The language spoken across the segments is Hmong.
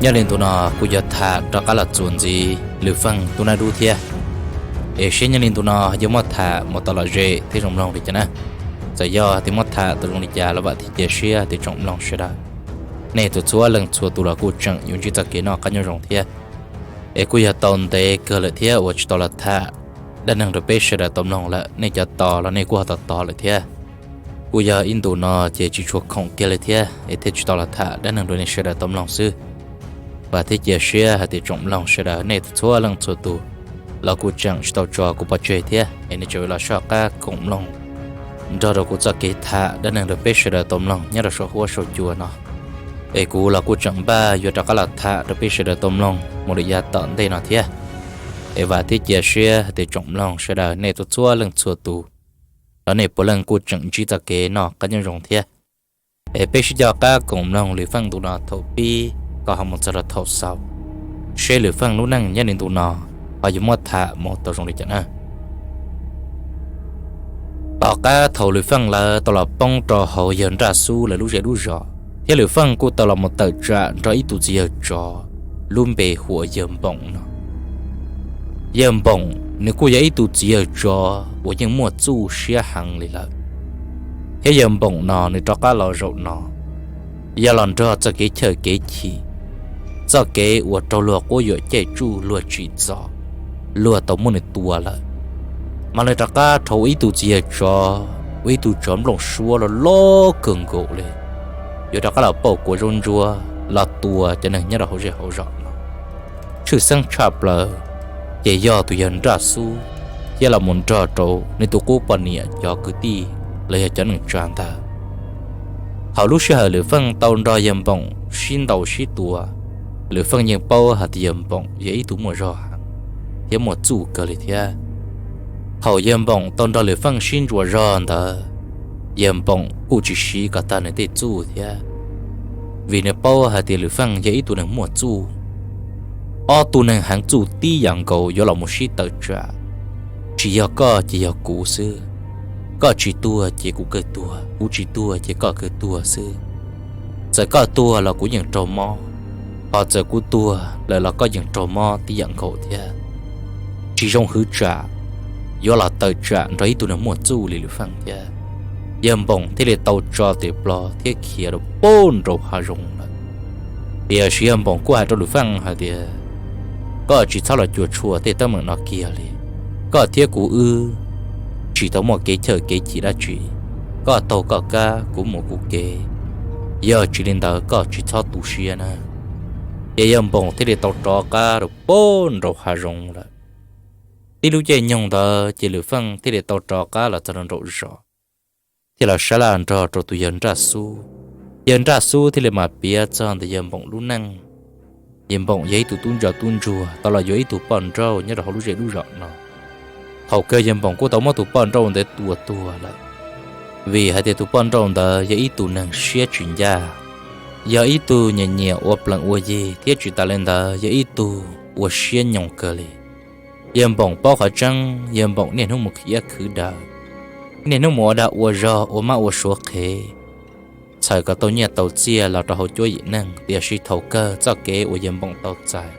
Nyob li ntu no kuj yog tham rov qab los txuas ntxiv Lwm Feej tub nab dub thiab. Es seb nyob li ntu no yuav muab tham mus tau lom zem thiab zoo mloog li cas na. Txawm yog tias muab tham tau zoo li cas los vam thiab cia siab tias tsoom mloog sawv daws, nej txhua txhua leej txhua tus los kuj tseem yuav ntsib txoj kev noj qab nyob zoo thiab. Es kuj yog tau ntev kawg lawm thiab uas tsis tau los tham dab neeg rau peb sawv daws tau mloog lawm, nej cov tos los nej kuj ho tos tos lawm thiab. Kuj yog ib ntu no ces tsis tshua khoom kiag li thiab es thiaj tsis tau los tham dab neeg rau nej sawv daws tau mloog xwb. Vam thiab cia siab hais tias tsoom mloog sawv daws nej txhua leej txhua tus los kuj tseem tsis tau tso kuv pov tseg thiab es nej tseem los soj qab koom mloog nrog rau kuv txoj kev tham dab neeg rau peb sawv daws tau mloog nyob rau saum huab saum cua no. Es kuv los kuj tseem npaj yuav rov qab los tham rau peb sawv daws tau mloog mus lawm yav tom ntej no thiab. Es vam thiab cia siab hais tias tsoom mloog sawv daws nej txhua txhua leej txhua tus los nej puav leej kuj tseem ntsib txoj kev noj qab nyob zoo thiab. Es peb sib coj qab koom mloog Lwm Feej ntu no thaum pib kom ho mus txog rau thaum xaus, seb Lwm Feej lub neej nyob li ntu no ho yuav muab tham mus tau zoo li cas na. Tom qab thaum Lwm Feej lawv tau los poob rau hauv yawg Nraj Xub lawv lub zej lub zos thiab Lwm Feej kuj tau los mus tawm tsam nrog ib tug txiv yawg tsov lub npe hu ua yawg Npoom no. Yawg Npoom nws kuj yog ib tug txiv yawg tsov uas yeej muaj txuj siab heev li lawm, thiab yawg Npoom no nws rov qab los zaum no yog los nrog txoj kev chawj kev chim, txoj kev uas raug luag quab yuam caij tsuj luag tsim txom, luag tau muab nws tua lawm. Mas nws rov qab dhau ua ib tug txiv yawg tsov, ua ib tug tsov nplooj suab loj loj kawg nkaus li, yuav rov qab los pauj kua zaub ntsuab los tua cov neeg nyob rau hauv zej hauv zos no. Tshwj xeeb tshaj plaws ces yog tus yawg Nraj Xub thiab los mus nrog rau nws tus qub poj niam cov kwv tij los yog cov neej tsa ntawd. Thaum lub sij hawm Lwm Feej tau nrog yawg Npoom sib ntaus sib tua, Lwm Feej yeej paub hais tias yawg Npoom yog ib tug muaj zog heev thiab muaj txuj kawg li thiab. Thaum yawg Npoom tau nrog Lwm Feej sib ntsuas zog ntawd, yawg Npoom kuj tsis siv kom tag nws tej txuj thiab, vim nws paub hais tias Lwm Feej yog ib tug neeg muaj txuj. Ob tug neeg heev txuj tib yam nkaus yuav los mus sib tawm tsam, tsis yog koj ces yog kuv xwb. Koj tsis tuag ces kuv kawg tuag, kuv tsis tuag ces koj kawg tuag xwb. Txawm koj tuag los kuv yeej raug mob, ho txawm kuv tuag lawm los koj yeej raug mob tib yam nkaus thiab. Tsis zoo hwv tsam yuav los tawm tsam nrog ib tug neeg muaj txuj li Lwm Feej thiab. Yawg Npoom thiaj li tau tso tes plo thiab khiav rau pem nraum hav zoov lawm. Tiam sis yawg Npoom kuj hais rau Lwm Feej hais tias, koj tsis txhob los cuam tshuam tej teeb meem no kiag li. Koj thiab kuv wb tsis tau muaj kev chawj kev chim dab tsi, koj taug koj kab kuv mus kuv kev, yog tsis li ntawd koj tsis txhob tu siab na. Ces yawg Npoom thiaj li tau rov qab rau pem nraum hav zoov lawm. Tib lub caij nyoog ntawd ces Lwm Feej thiaj li tau rov qab los txog rau nraum zos, thiaj los sab laj nrog rau tus yawg Nraj Xub. Yawg Nraj Xub thiaj li mam piav txog ntawm yawg Npoom lub neej. Yawg Npoom yog ib tug tub ntsuag tub ntsuag tau los yuav ib tug poj nrauj nyob rau hauv lub zej lub zos no. Thaum kawg yawg Npoom kuj tau muab tus poj nrauj ntawd tua tuag lawm, vim hais tias tus poj nrauj ntawd yog ib tug neeg siab tsis ncaj, yog ib tug nyiam nyiam ua plees ua yig thiab tsis tas li ntawd yog ib tug ua siab nyoos kawg li. Yawg Npoom paub qhov tseeb, yawg Npoom niaj hnub mus khwv iab khwv daws, niaj hnub mus ua dag ua zog ua mab ua suav qhev, txhawm kom tau nyiaj tau txiaj los rau hauv cuab yim neej, tiam sis thaum kawg txoj kev uas yawg Npoom tau txais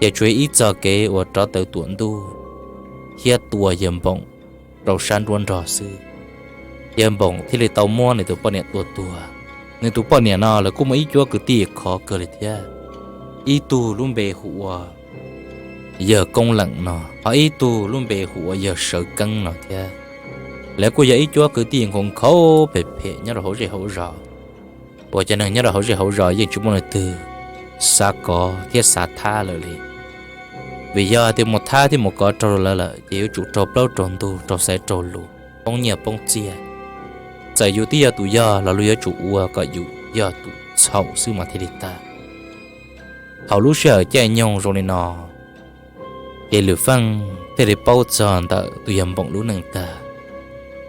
ces tsuas yog ib txoj kev uas rov taws tuam ntuj thiab tua yawg Npoom rau sab nruab nrog xwb. Yawg Npoom thiaj li tau muab nws tus poj niam tua tuag. Nws tus poj niam no lawv kuj muaj ib cuab kwv tij khov kawg li thiab. Ib tug lub npe hu ua yawg Koob Leem no, ho ib tug lub npe hu ua yawg Sawv Keeb no thiab. Lawv kuj yog ib cuab kwv tij nkhaus nkhaus phem phem nyob rau hauv zej hauv zos, uas cov neeg nyob rau hauv zej hauv zos yeej tsis muaj leej twg xav kov thiab xav thab lawv li. Vim yog tias mus thab thiab mus kov raug lawv lawm ces yuav tsum raug plaub raug ntug, raug xaiv raug lus, poob nyiaj poob txiaj. Txawm yus twb yog tus yog los luag yuav tsum ua kom yus yog tus txhaum xwb mas thiaj li tag. Thaum lub sij hawm caij nyoog zoo li no, ces Lwm Feej thiaj li paub txog ntawm tus yawg Npoom lub neej tag.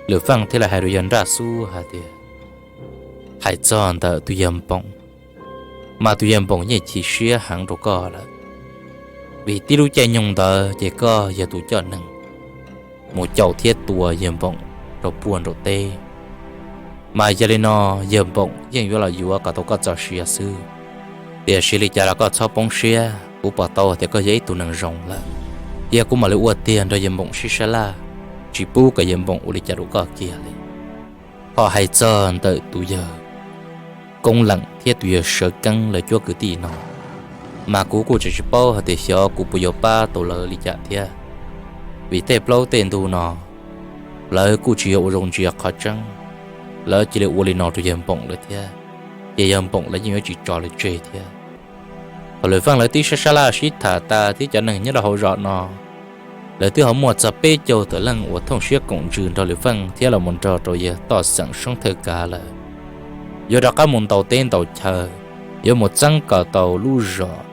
Lwm Feej thiaj li hais rau yawg Nraj Xub hais tias, hais txog ntawm tus yawg Npoom, mas tus yawg Npoom yeej chim siab heev rau koj lawm, vim tib lub caij nyoog ntawd ces koj yog tus coj neeg mus caum thiab tua yawg Npoom rau puag nraum teb. Mas yog li no, yawg Npoom yeej yuav los yuav kom tau koj txoj sia xwb. Tiam sis li cas los koj txhob poob siab, kuv pom tau tias koj yog ib tug neeg zoo lawm, cia kuv mam li ua tiag nrog yawg Npoom sib sab laj, tsis pub kom yawg Npoom ua li cas rau koj kiag li. Ho hais txog ntawm tus yawg Koob Leem thiab tus yawg Sawv Keeb lawv cuab kwv tij no, mas kuv kuj tseem tsis paub hais tias xyov kuv puas yuav pab tau lawv li cas thiab. Vim tej plaub tej ntug no lawv kuj tsis yog ua zoo ntsia qhov tseeb, lawv cia li ua li no rau yawg Npoom lawm thiab, ces yawg Npoom lawv yeej yuav tsis tso lawv tseg thiab. Thaum Lwm Feej lawv twb sib sab laj sib tham tas thiab cov neeg nyob rau hauv zos no, lawv twb ho muaj txog peb caug tawm leej uas thooj siab koom ntsws nrog Lwm Feej thiab los mus nrog rau yawg Toj Xeem Soob Thawj Kav lawm, yuav rov qab mus ntaus teb ntaus chaw, yuav mus txeeb kom tau lub zos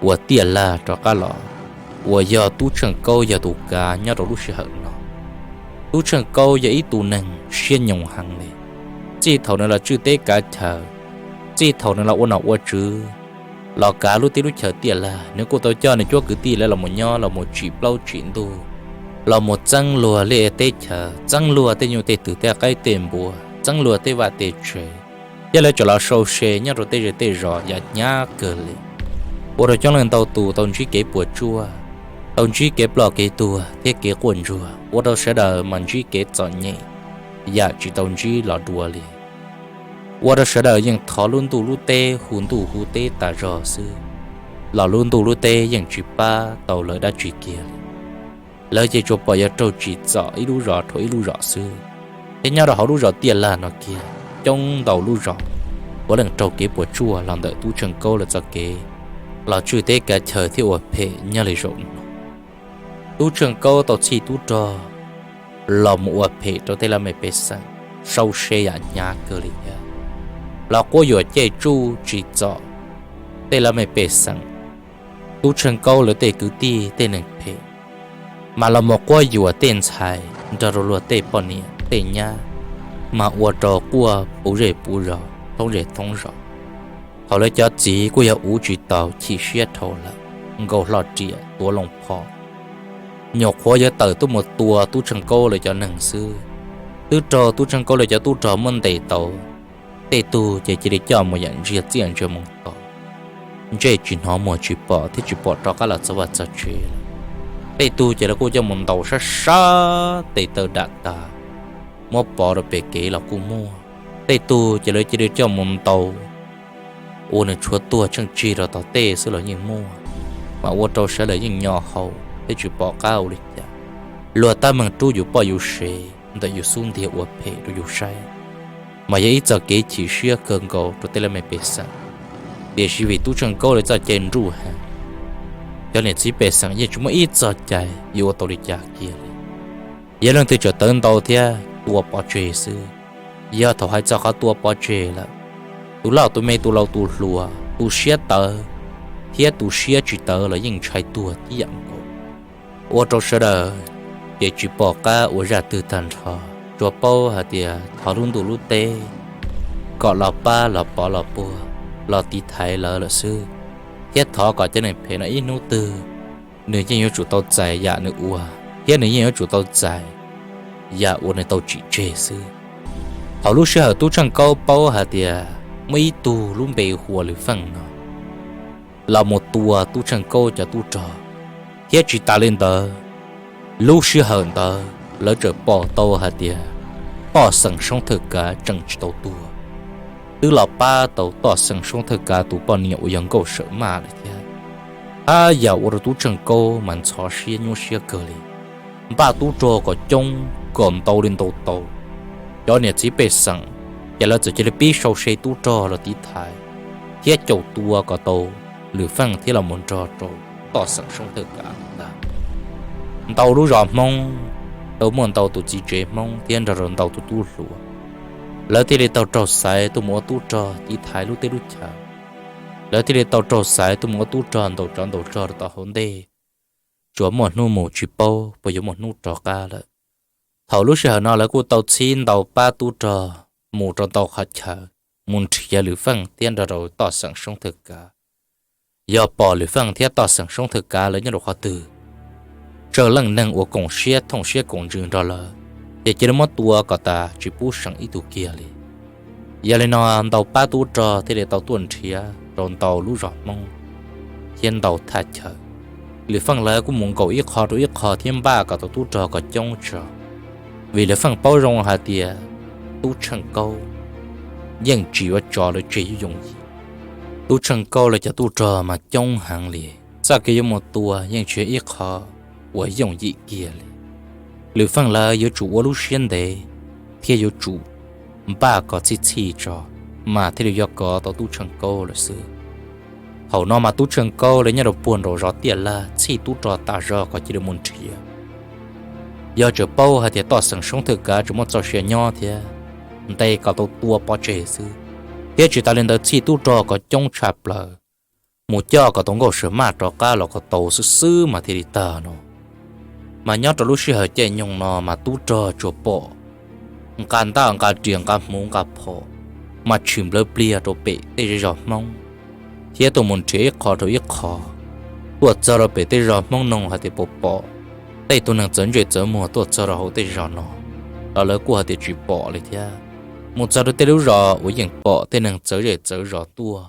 uas Tiaj Lag rov qab los, uas yog Tub Tsheej Kaub yog tus kav nyob rau lub sij hawm no. Tub Tsheej Kaub yog ib tug neeg siab nyoos heev li. Txij thaum nws los tswj teb kav chaw, txij thaum nws los ua nom ua tswv, los kav lub teb lub chaw Tiaj Lag, nws kuj tau coj nws cuab kwv tij lawv los mus nyob los mus tsim plaub tsim ntug, los mus txeeb luag lub teb chaws, txeeb luag tej nyuj tej twm tej qaib tej npua, txeeb luag tej vaj tej tsev, thiab lawv tseem los sau se nyob rau tej zej tej zos yam hnyav kawg li. Ua rau coob leej ntau tus tau ntsib kev puas tsuaj, tau ntsib kev ploj kev tuag thiab kev quaj ntsuag, ua rau sawv daws mas ntsib kev txom nyem yam tsis tau ntsib los dua li. Ua rau sawv daws yeej thov lub ntuj lub teb hu ntuj hu teb tas zog xwb, los lub ntuj lub teb yeej tsis pab tau lawv dab tsi kiag li. Lawv ces tsuas pom yog raug tsim txom ib lub zos rau ib lub zos xwb, thiab nyob rau hauv lub zos Tiaj Lag no kiag coob ntau lub zos puav leej raug kev puas tsuaj los ntawm Tub Tsheej Kaub lawv txoj kev los tswj teb kav chaw thiab ua phem nyob li zaum no. Tub Tsheej Kaub tau txhij tub rog los mus ua phem rau tej laj mej pej xeem, sau se yam hnyav kawg li thiab, los quab yuam caij tsuj tsim txom tej laj mej pej xeem. Tub Tsheej Kaub lawv tej kwv tij tej neeg phem mas los mus quab yuam tej ntxhais nrog rau luag tej poj niam tej nyab, mas ua rau quaj puv zej puv zos thoob zej thoob zos. Thaum lawv cov txiv kuj yog uv tsis tau, chim siab dhau lawm, nkaus hlo riam tuav loo phom, nyuam qhuav yuav tawm tuaj mus tua Tub Tsheej Kaub lawv cov neeg xwb, twb raug Tub Tsheej Kaub lawv cov tub rog muab ntes tau. Tej tug ces cia li coj mus yam ntsia txiaj ntsia moo tos, ntsej tsis hnov muag tsis pom thiab tsis pom rov qab los txog vaj txog tsev. Tej tug ces lawv kuj coj mus ntaus sab sab tes taw dam tas, muab pov rau pem kev los kuj muaj. Tej tug ces lawv cia li coj mus ntaus ua nws tshuav tuag tsheej tsig rau tom tej xwb los yeej muaj, mas ua rau sawv daws yeej nyo hau thiab tsis pom qab ua li cas. Luag tab meeg rub yus poj yus sev ntawm yus xub ntiag ua phem rau yus saib, mas yog ib txoj kev chim siab kawg nkaus rau tej laj mej pej xeem. Tiam sis vim Tub Tsheej Kaub lawv txoj cai nruj heev, cov niam txiv pej xeem yeej tsis muaj ib txoj cai yuav ua tau li cas kiag li. Yog leej twg tseem tawv ntau thiab tua pov tseg xwb. Yog thaum hais txog qhov tua pov tseg lawm, tus loj tus me tus laus tus hluas, tus siab tawv thiab tus siab tsis tawv los yeej ntshai tuag tib yam nkaus. Ua rau sawv daws ces tsis pom qab ua zaj twg tag nrho, tsuas paub hais tias thov lub ntuj lub teb kom los pab los pov los puag los tiv thaiv lawv lawm xwb, thiab thov kom cov neeg phem no ib hnub twg nws yeej yuav tsum tau txais yam nws ua, thiab nws yeej yuav tsum tau txais yam uas nws tau tsim tseg xwb. Thaum lub sij hawm Tub Tsheej Kaub paub hais tias muaj ib tug lub npe hu ua Lwm Feej no los mus tua Tub Tsheej Kaub cov tub rog, thiab tsis tas li ntawd, lub sij hawm ntawd lawv tseem pom tau hais tias Toj Xeem Soob Thawj Kav tseem tsis tau tuag, twb los pab tau Toj Xeem Soob Thawj Kav tus poj niam uas yog Nkauj Sawm Maj lawm thiab. Haj yam ua rau Tub Tsheej Kaub mas ntxhov siab nyuaj siab kawg li, npaj tub rog kom coob kom ntau li ntau tau. Cov niam txiv pej xeem ces lawv txawm cia li pib sau se tub rog los tiv thaiv thiab caum tua kom tau Lwm Feej thiab los mus nrog rau Toj Xeem Soob Thawj Kav ntag. Ntau lub zos Hmoob tau muaj ntau tus txiv tsev Hmoob thiab nrog rau ntau tus tub hluas, lawv thiaj li tau raug xaiv tuaj mus ua tub rog tiv thaiv lub teb lub chaw. Lawv thiaj li tau raug xaiv tuaj mus ua tub rog ntaus tsov ntaus rog rau tom hauv ntej, tsuas muaj hnub mus tsis paub puas yuav muaj hnub rov qab lawm. Thaum lub sij hawm no lawv kuj tau txhib ntau pab tub rog mus rau ntau qhov chaw, mus nrhiav Lwm Feej thiab nrog rau Toj Xeem Soob Thawj Kav. Yog pom Lwm Feej thiab Toj Xeem Soob Thawj Kav lawv nyob rau qhov twg, tsawg leej neeg uas koom siab thooj siab koom ntsws nrog lawv, ces cia li muab tua kom tas tsis pub seem ib tug kiag li. Yog li no ntau pab tub rog thiaj li tau tuaj nrhiav rau ntau lub zos Hmoob thiab ntau thaj chaw. Lwm Feej lawv kuj mus nkaum ib qho rau ib qho thiab npaj kom tau tub rog kom coob tso, vim Lwm Feej paub zoo hais tias Tub Tsheej Kaub yeej tsis yuav tso lawv tseg yooj yooj yim. Tub Tsheej Kaub lawv cov tub rog mas coob heev li, txoj kev yuav mus tua yeej tsis yog ib qho uas yooj yim kiag li. Lwm Feej lawv yuav tsum ua lub siab ntev thiab yuav tsum npaj kom txhij txhij tso mas thiaj li yuav kov tau Tub Tsheej Kaub lawm xwb. Thaum no mas Tub Tsheej Kaub lawv nyob rau puag nraum zos Tiaj Laj txhij tub rog tas zog kom cia li mus nrhiav. Yog tseem paub hais tias toj xeem Soob Thawj Kav tseem muaj txoj sia nyob thiab, ntes kom tau tua pov tseg xwb, thiab tsis tas li ntawd txhij tub rog kom coob tshaj plaws, mus coj kom tau Nkauj Sam Maj rov qab los kom tau xwb xwb mas thiaj li tag no. Mas nyob rau lub sij hawm caij nyoog no mas tub rog tsuas pom nqa ntaj nqa riam nqa hmuv nqa phom mas tshwm nplawv pliag rau pem tej zej zos Hmoob, thiab tuaj mus nrhiav ib qho rau ib qho, tuaj txog rau pem tej zos Hmoob noog hais tias puas pom tej tus neeg txawv ntsej txawv muag tuaj txog rau hauv tej zos no, los lawv kuj hais tias tsis pom li thiab. Mus txog rau tej lub zos uas yeej pom tej neeg txawv zej txawv zos tuaj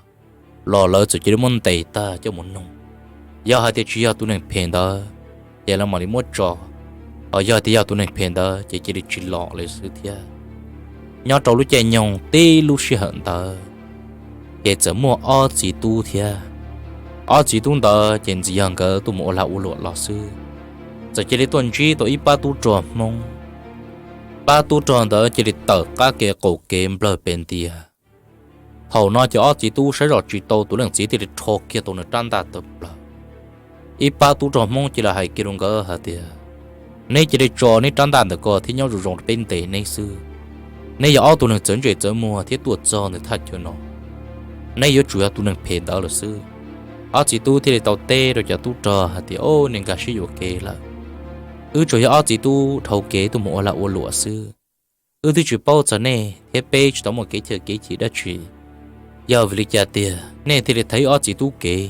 los lawv txawm cia li muab ntes tag coj mus noog. Yog hais tias tsis yog tus neeg phem ntawd ces lawv mam li muab tso, ho yog tias yog tus neeg phem ntawd ces cia li tsis los li xwb thiab. Nyob rau lub caij nyoog tib lub sij hawm ntawd ces txawm muaj ob txiv tub thiab. Ob txiv tub ntawd ces ntxim yog nkawd tuaj mus ua lag ua luam los xwb, txawm cia li tuaj ntsib tau ib pab tub rog Hmoob. Pab tub rog ntawd cia li tawm qab kev qaum kev nplawg pes ntiag. Thaum no ces ob txiv tub saib zam tsis tau tus leej txiv thiaj li rho kiag tau nws rab ntaj tawm plaws. Ib pab tub rog Hmoob cia li hais kiag rau nkawd hais tias, neb cia li tso neb rab ntaj ntawm ko thiab nyob zoo zoo rau peb ntes neb xwb. Neb yog ob tug neeg txawv ntsej txawv muag thiab tuaj txog ntawm thaj chaw no, neb yuav tsum yog tus neeg phem ntawd lawm xwb. Ob txiv tub thiaj li tau teb rau cov tub rog hais tias, o, nej nkag siab yuam kev lawm. Wb tsuas yog ob txiv tub dhau kev tuaj mus ua lag ua luam xwb. Wb twb tsis paub txog nej thiab peb tsis tau muaj kev chaw kev chim dab tsi. Yog vim li cas tiag nej thiaj li thaiv wb ob txiv tub kev?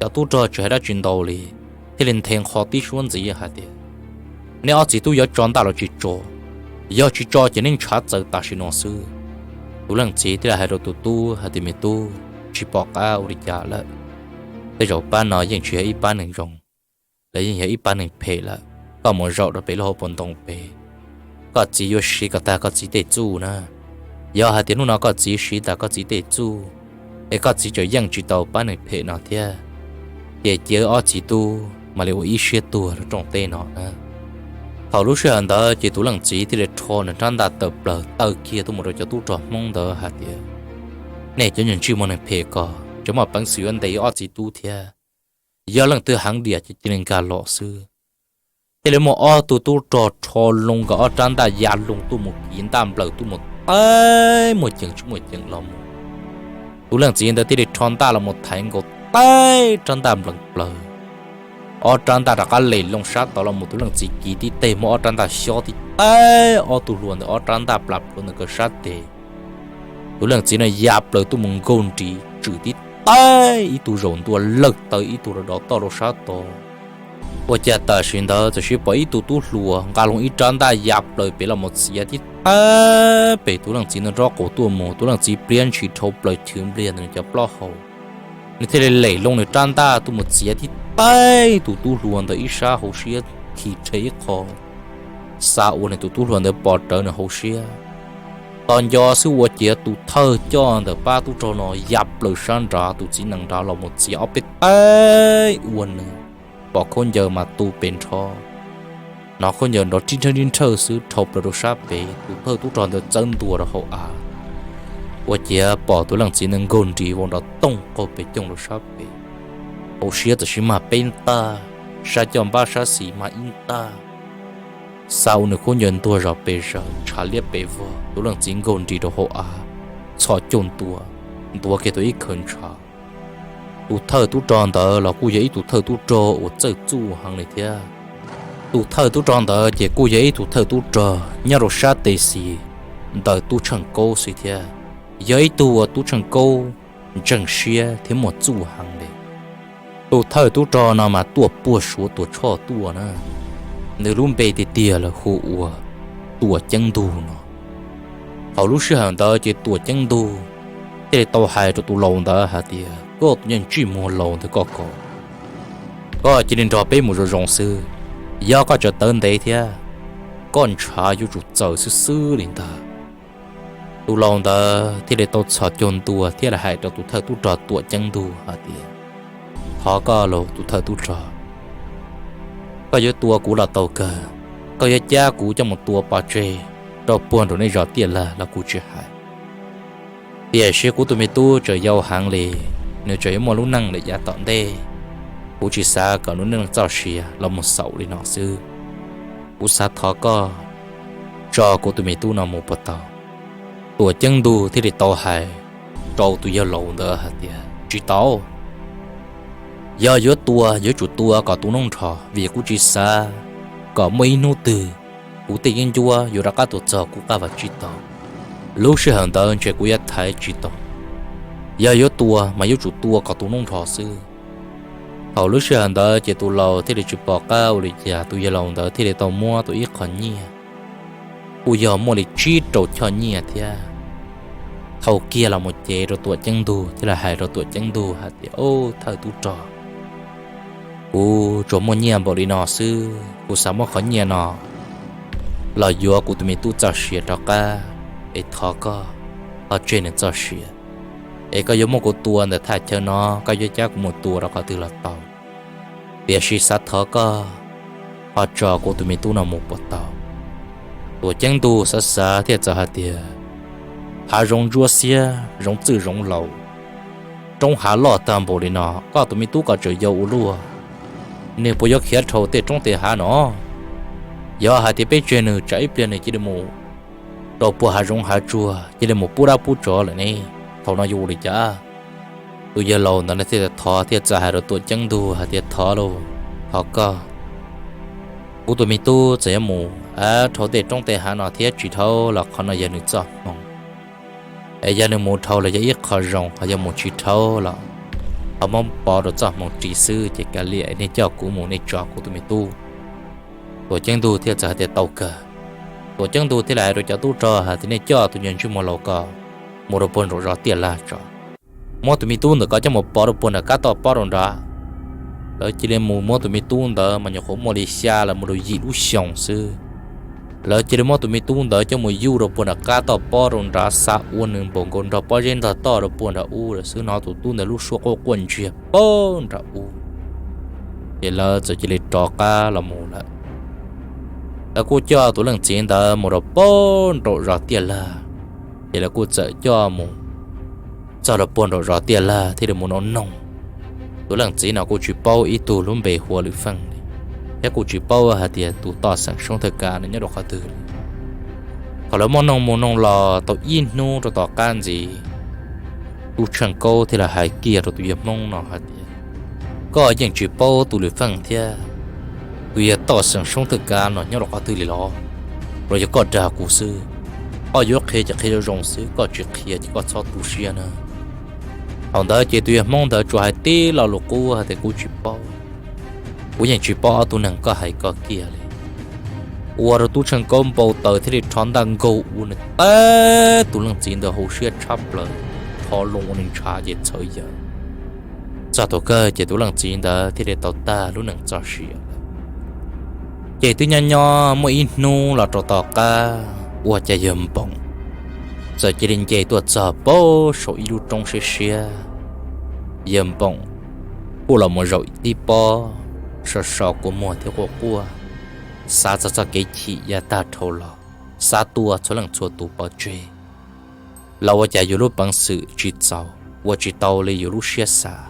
Cov tub rog tsis hais dab tsi ntau li, thiaj li nthe nqho tib suab ntxiv hais tias, neb ob txiv tub yuav tso ntaj los tsis tso? Yog tsis tso ces neb ntshav txawv tam sim no xwb. Tus leej txiv thiaj li hais rau tus tub hais tias, me tub, tsis pom qab ua li cas lawm. Tej zaum pab no yeej tsis yog ib pab neeg zoo, lawv yeej yog ib pab neeg phem lawm. Koj mus zaum rau pem lub hauv paus ntoo pem, koj txiv yuav siv kom tag koj txiv tej txuj na. Yog hais tias hnub no koj txiv siv tas koj txiv tej txuj, es koj txiv tseem yeej tsis tau pab neeg phem no thiab, ces cia wb ob txiv tub mam li ua ib siab tuag rau rooj teb no na. Thaum lub sij hawm ntawd ces tus leej txiv thiaj li rho nws rab ntaj tawm plaws taw kiag tuaj mus rau cov tub rog Hmoob ntawd hais tias, nej cov ntsej muag neeg phem ko tseem muaj peev xwm yuav ntes wb ob txiv tub thiab. Yog leej twg heev diam ces cia li nkag los xwb. Thiaj li muaj ob tug tub rog rho loo nkawd ob rab ntaj ya loo tuaj mus kiv ntaj nplawm tuaj mus taib muaj ceem tsis muaj ceem los mus. Tus leej txiv ntawd thiaj li rho ntaj los mus thaiv nkaus taib rab ntaj nplees plaws. Ob rab ntaj rov qab lem loo sab tod los mus, tus leej txiv kiv tib teg muab ob rab ntaj xyob tib taib ob tug hluas ntawd ob rab ntaj plas plhuav ntawm nkawd sab tes. Tus leej txiv no ya plaws tuaj mus nkaug nris tswm tib taib ib tug zaum ntua lawg taw ib tug rau dov toj rau sab tod. Ua cas tam sim ntawd txawm sis pom ib tug tub hluas nqa loo ib rab ntaj ya plaws pem los mus txiav tib taib pem tus leej txiv ntawd nrob qaum tuaj mus. Tus leej txiv pliab ntshis dhau plaws chwv npliag ntawm nws cov plaub hau, nws thiaj li lem loo nws rab ntaj tuaj mus txiav tib taib tus tub hluas ntawd ib sab hauv siab khi rhe ib qho, xa ua nws tus tub hluas ntawd pom rawv nws hauv siab. Tos nco xwb ua ciav tus thawj coj ntawm pab tub rog no ya plaws sab nrad tus txiv nees nrad los mus txiav ob peb taib ua nws pom khaub ncaws mas tu pes nrho. Hnov khaub ncaws nrov rib nrhawj rib nrhawj xwb dhau plaws rau sab pem, tus thawj tub rog ntawd txawb ntua rau hauv av. Ua ciav pom tus leej txiv ntawd nkaug nris vau nrov tooj qaug pes coog rau sab pem, hauv siab txawm sis mag peb ntaj, sab coj npab sab xis mag ib ntaj, xa ua nws khaub ncaws ntuag zos pes zaws ntshav liab pes vog. Tus leej txiv nkaug nris rau hauv av, txhos caug ntua, ntuav kiag tau ib khawv ntshav. Tus thawj tub rog ntawd los kuj yog ib tug thawj tub rog uas txawj txuj heev li thiab. Tus thawj tub rog ntawd ces kuj yog ib tug thawj tub rog nyob rau sab tes xis ntawm tub Tsheej Kaub xwb thiab, yog ib tug uas tub Tsheej Kaub ntseeg siab thiab muaj txuj heev li. Tus thawj tub rog no mas tuaj puag Suav Tuam Tshoj tuaj na, nws lub npe tiag tiag lawv hu ua Tuam Ceeb Ntug no. Thaum lub sij hawm ntawd ces Tuam Ceeb Ntug thiaj li tau hais rau tus laus ntawd hais tias, Koj tus nyuag ntsej muag laus ntawd koj ko, koj cia li nrog peb mus zoo zoo xwb. Yog koj tseem tawv ntev thiab, koj ntshav yuav tsum txaws xwb xwb li ntag. Tus laus ntawd thiaj li tau txhos caug ntua thiab li hais rau tus thawj tub rog Tuam Ceeb Ntug hais tias, Thov koj los tus thawj tub rog, koj yuav tua kuv los tau kawg, koj yuav cab kuv coj mus tua pov tseg rau puag nraum nej zos Tiaj Lag los kuv tsis hais. Tiam sis kuv tus me tub tseem yau heev li, nws tseem yuav muaj lub neej lawm yav tom ntej. Kuv tsis xav kom nws lub neej txoj sia los mus xaus li no xwb. Kuv xav thov koj tso kuv tus me tub no mus puas tau? Tuam Ceeb Ntug thiaj li tau hais rau tus yawg laus ntawd hais tias, Tsis tau. Yog yuav tua yuav tsum tua kom tu noob nrho, vim kuv tsis xav kom muaj ib hnub twg kuv tej yeeb ncuab yuav rov qab tuaj txog kuv qab vaj tsib taug. Lub sij hawm ntawd ntshe kuv yuav thaiv tsis tau. Yog yuav tua mas yuav tsum tua kom tu noob nrho xwb. Thaum lub sij hawm ntawd ces tus laus thiaj li tsis pom qab ua li cas, tus yawg laus ntawd thiaj li tau muab tau ib qho nyiaj. Kuj yog muaj li tsib rau choj nyiaj thiab. Thau kiag los mus cev rau Tuam Ceeb Ntug thiab li hais rau Tuam Ceeb Ntug hais tias, Au, thawj tub rog, kuv tsuas muaj nyiaj npaum li no xwb, kuv xav muab qhov nyiaj no los yuav kuv tus me tub txoj sia rov qab, es thov koj ho tseg nws txoj sia, es koj yuav muab kuv tua ntawm thaj chaw no, koj yuav cab kuv mus tua rau qhov twg los tau, tiam sis xav thov koj ho tso kuv tus me tub no mus puas tau? Tuam Ceeb Ntug xav xav thiaj txawm hais tias, Hav zoov ntsuab xiab, zoov txwj zoov laus, roob hav loj tag npaum li no, koj tus me tub ko tseem yau ua luaj, nws puas yuav khiav dhau tej roob tej hav no? Yog hais tias peb tseg nws tsam ib pliag nws cia li mus rau puag hav zoov hav tsuag, cia li mus pub dab pub tsov lawm ne, thaum no yuav ua li cas? Tus yawg laus ntawd thiaj thov thiaj txawm hais rau Tuam Ceeb Ntug hais tias, Thov lauj, thov koj, kuv tus me tub txawm yuav mus dhau tej roob tej hav no thiab tsis dhau los qhov no yog nws txoj hmoo. Es yog nws mus dhau los yog ib qho zoo, ho yog mus tsis dhau los ho muab pov rau txoj hmoo ris xwb, ces kav liam nej coj kuv mus, nej tso kuv tus me tub. Tuam Ceeb Ntug thiaj txawm hais tias, Tau kawg. Tuam Ceeb Ntug thiaj li hais rau cov tub rog hais tias, Nej coj tus nyuag ntsej muag laus ko mus rau puag nraum zos Tiaj Lag tso. Muab tus me tub ntawm ko coj mus pov rau puag nram kab toj pob rau nrad. Lawv cia li mus muab tus me tub ntawd mas nyuam qhuav muaj li xya los mus rau yim lub xyoos xwb. Lawv cia li muab tus me tub ntawd coj mus yuj rau puag nram kab toj pob rau nrad, xa ua nws npaum nkaus nrog pob zeb ntog toj rau puag nram ub lawm xwb, hnov tus tub ntawd lub suab quaj quaj ntsiag pag nram ub. Ces lawv txawm cia li rov qab los mus lawm. Lawv kuj coj tus leej txiv ntawd mus rau puag nraum zos Tiaj Lag, ces lawv kuj txawm coj mus txog rau puag nraum zos Tiaj Lag thiaj li mus noj noog. Tus leej txiv no kuj tsis paub ib tug lub npe hu ua Lwm Feej li, thiab kuj tsis paub hais tias tus toj xeem Soob Thawj Kav no nyob rau qhov twg li. Thaum lawv muaj noog mus noog los tau ib hnub rau tom qab ntxiv, Tub Tsheej Kaub thiaj li hais kiag rau tus yawg Hmoob no hais tias, Koj yeej tsis paub tus Lwm Feej thiab tus yawg toj xeem Soob Thawj Kav no nyob rau qhov twg li los? Los yog koj dag kuv xwb? Koj yuav qhia ces qhia zoo zoo xwb, koj tsis qhia ces koj txhob tu siab na. Thaum ntawd ces tus yawg Hmoob ntawd tsuas hais tib lo lus qub hais tias, Kuv tsis paub. Kuv yeej tsis paub ob tug neeg koj hais ko kiag li. Ua rau Tub Tsheej Kaub npau taws thiaj li rho ntaj nkaug ua nws tag tus leej txiv ntawd hauv siab tshab plaws, rho loo ua nws ntshav ces txhawv yaws. Txog thaum kawg ces tus leej txiv ntawd thiaj li tau tag lub neej txoj sia lawm. Ces twb nyob nyob muaj ib hnub los rau tom qab, ua cas yawg Npoos txawm cia li nce tuaj txog puag saum ib lub roob siab siab. Yawg Npoos kuj los mus zaum tib pob, so so kua muag thiab quaj quaj, xav txog txoj kev chim yav tag dhau los, xav tua txhua leej txhua tus pov tseg, los ua cas yus lub peev xwm tsis txaus, ua tsis tau li yus lub siab xav,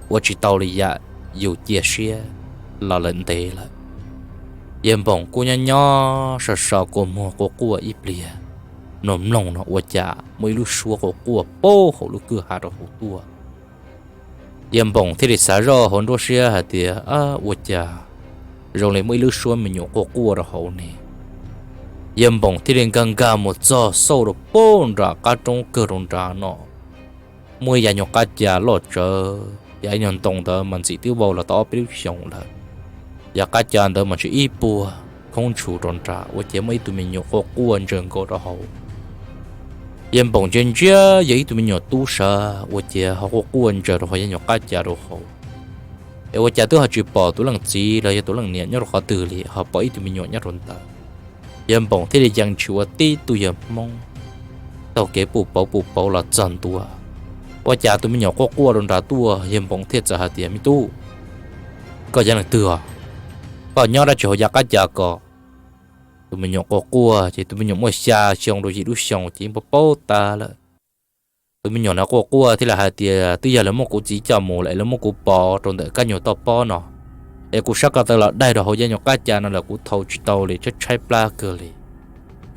ua tsis tau li yam yus cia siab los lawm ntev lawm. Yawg Npoos kuj nyob nyob so so kua muag quaj quaj ib pliag, mloog mloog no ua cas muaj ib lub suab quaj quaj puag hauv lub kwj ha rau hauv tuaj. Yawg Npoos thiaj li xav zoj hauv nruab siab hais tias, Ab, ua cas zoo li muaj ib lub suab me nyuam quaj quaj rau hauv ne? Yawg Npoos thiaj li nkag nkag mus txog xauj rau puag nram qab roob kawg rau nrad no, muaj ib yav nyuag qab ca loj tsawv, yav ib nyuag ntoo ntawd mas ntxim twb vau los tau ob peb lub xyoos lawm. Yav qab ca ntawd mas tseem ib puag khoob ntshus rau nrad, ua cas muaj ib tug me nyuam quaj quaj ntsaws nkaus rau hauv. Yawg Npoom ntsia ntsia yog ib tug me nyuam tub sawv ua ciav ho quaj quaj ntsaws rau hauv yaj nyuag qab ca rau hauv, es ua cas twb ho tsis pom tus leej txiv los yog tus leej niam nyob rau qhov twg li, ho pom ib tug me nyuam nyob rau ntawd. Yawg Npoom thiaj li yees ntshis ua tib tug yawg Hmoob taug kev pum pauv pum pauv los txog ntua. Ua cas tus me nyuam quaj quaj rau nrad tuaj, Yawg Npoom thiaj txawm hais tias, Me tub, koj yog leej twg os? Koj nyob dab tsi hauv yaj qab ca ko? Tus me nyuam quaj quaj ces tus me nyuam muaj xya xyoo rau yim lub xyoo ces yeej paub paub tas lawm. Tus me nyuam no quaj quaj thiaj li hais tias, Twb yog lawv muab kuv txiv coj mus lawm es lawv muab kuv pov rau ntawm kab nyuag toj pob no, es kuv sab ko taw los daig rau hauv yaj nyuag qab ca no lawm kuv thau tsis tau li, tshaib tshaib plab kawg li.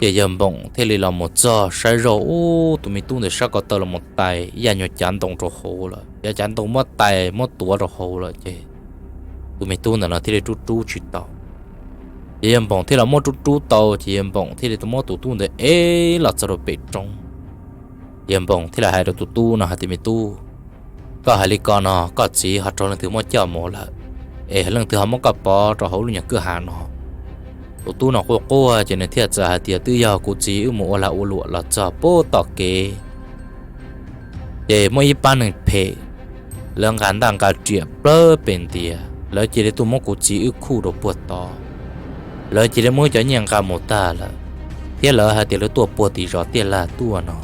Ces Yawg Npoom thiaj li los mus txog saib zoj, ub, tus me tub ntawd sab ko taw los mus tais ib yaj nyuag cav ntoo rau hauv lawm, yav cav ntoo muab tais muab tuav rau hauv lawm ces tus me tub ntawd no thiaj li rub rub tsis tau. Ces Yawg Npoom thiaj los muab rub rub tau ces Yawg Npoom thiaj li tau muab tus tub ntawd ev los txog rau pem roob. Yawg Npoom thiaj li hais rau tus tub no hais tias, Me tub, koj hais li ko no koj txiv ho raug leej twg muab coj mus lawm, es leej twg ho muab koj pov rau hauv lub nyuag kwj ha no? Tus tub no quaj quaj ces nws thiaj txawm hais tias, Twb yog kuv txiv wb mus ua lag ua luam los txog pem tom kev, ces muaj ib pab neeg phem, lawv nqa ntaj nqa riam plawg pes ntias, lawv cia li tuaj muab kuv txiv wb khuj rau puag tod. Lawv cia li muab cov nyiaj nqa mus tag lawm, thiab lawv hais tias lawv tuaj puag tim zos Tiaj Laj tuaj no,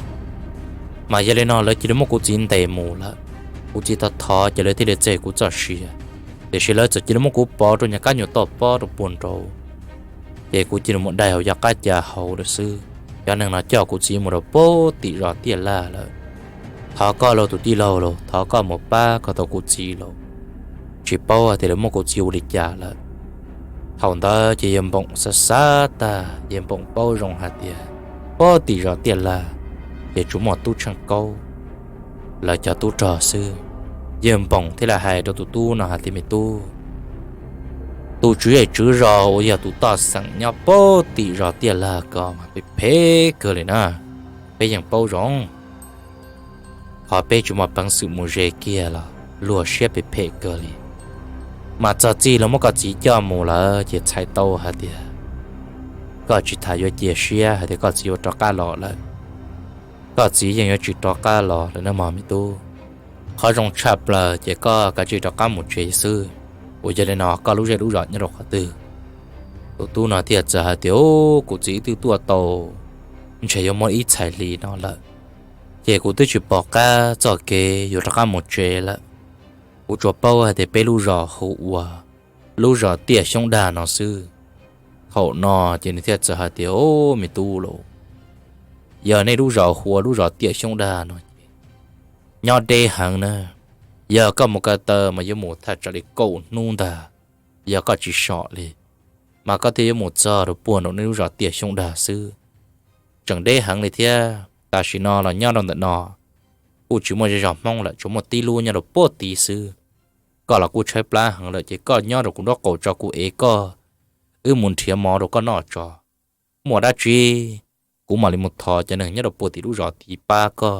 mas yog li no lawv cia li muab kuv txiv ntes mus lawm. Kuv txiv thov thov ces lawv thiaj li txeg kuv txoj sia, tiam sis lawv txawm cia li muab kuv pov rau nyuag kab nyuag toj pob rau puag nraud, ces kuv cia li mus daig hauv yaj qab ca hauv lawm xwb. Cov neeg no coj kuv txiv mus rau puag tim zos Tiaj Laj lawm. Thov koj lauj tus tij laug lauj, thov koj mus pab kom tau kuv txiv lauj, tsis paub hais tias lawv muab kuv txiv ua li cas lawm. Thaum ntawd ces Yawg Npoom xav xav tag, Yawg Npoom paub zoo hais tias puag tim zos Tiaj Laj ces tsuas muaj Tub Tsheej Kaub lawv cov tub rog xwb. Yawg Npoom thiaj li hais rau tus tub no hais tias, Me tub, tus tswv zej tswv zos uas yog tus toj xeem nyob puag tim zos Tiaj Laj ko mas phem phem kawg li na, peb yeej paub zoo. Qhov peb tsis muaj peev xwm mus ze kiag los luag siab phem phem kawg li. Mas txog txij lawv muab koj txiv coj mus lawm ces txhais tau hais tias koj tsis tas yuav cia siab hais tias koj txiv yuav rov qab los lawm. Koj txiv yeej yuav tsis rov qab los lawm nawb mog me tub. Qhov zoo tshaj plaws ces koj kav tsij rov qab mus tsev xwb. Uas yog li no koj lub zej lub zos nyob rau qhov twg? Tus tub no thiaj txawm hais tias, Kuv txiv twb tuaj tau ntshe yuav muaj ib txhais hli no lawm, ces kuv twb tsis pom qab txoj kev yuav rov qab mus tsev lawm. Kuv tsuas paub hais tias peb lub zos hu ua lub zos Tiaj Xyoob Dag no xwb. Thaum no ces nws thiaj txawm hais tias, Au, me tub lauj, yog nej lub zos hu ua lub zos Tiaj Xyoob Dag no ces nyob deb heev na. Yog koj mus ko taw mas yuav mus thaj tsam li kaum hnub ntag, yog koj tsis som li, mas koj thiaj yuav mus txog rau puag nraum nej lub zos Tiaj Xyoob Dag xwb. Tseem deb heev li thiab, tam sim no los nyob rau ntawm no kuj tsis muaj zej zog Hmoob lawm, tsuas muaj tib lub nyob rau puag tid xwb. Koj los kuj tshaib plab heev lawm ces koj nyob rau kuv nraub qaum tso kuv ev koj, wb mus nrhiav mov rau koj noj tso. Muaj dab tsi kuv mam li mus thov cov neeg nyob rau puag tim lub zos tid pab koj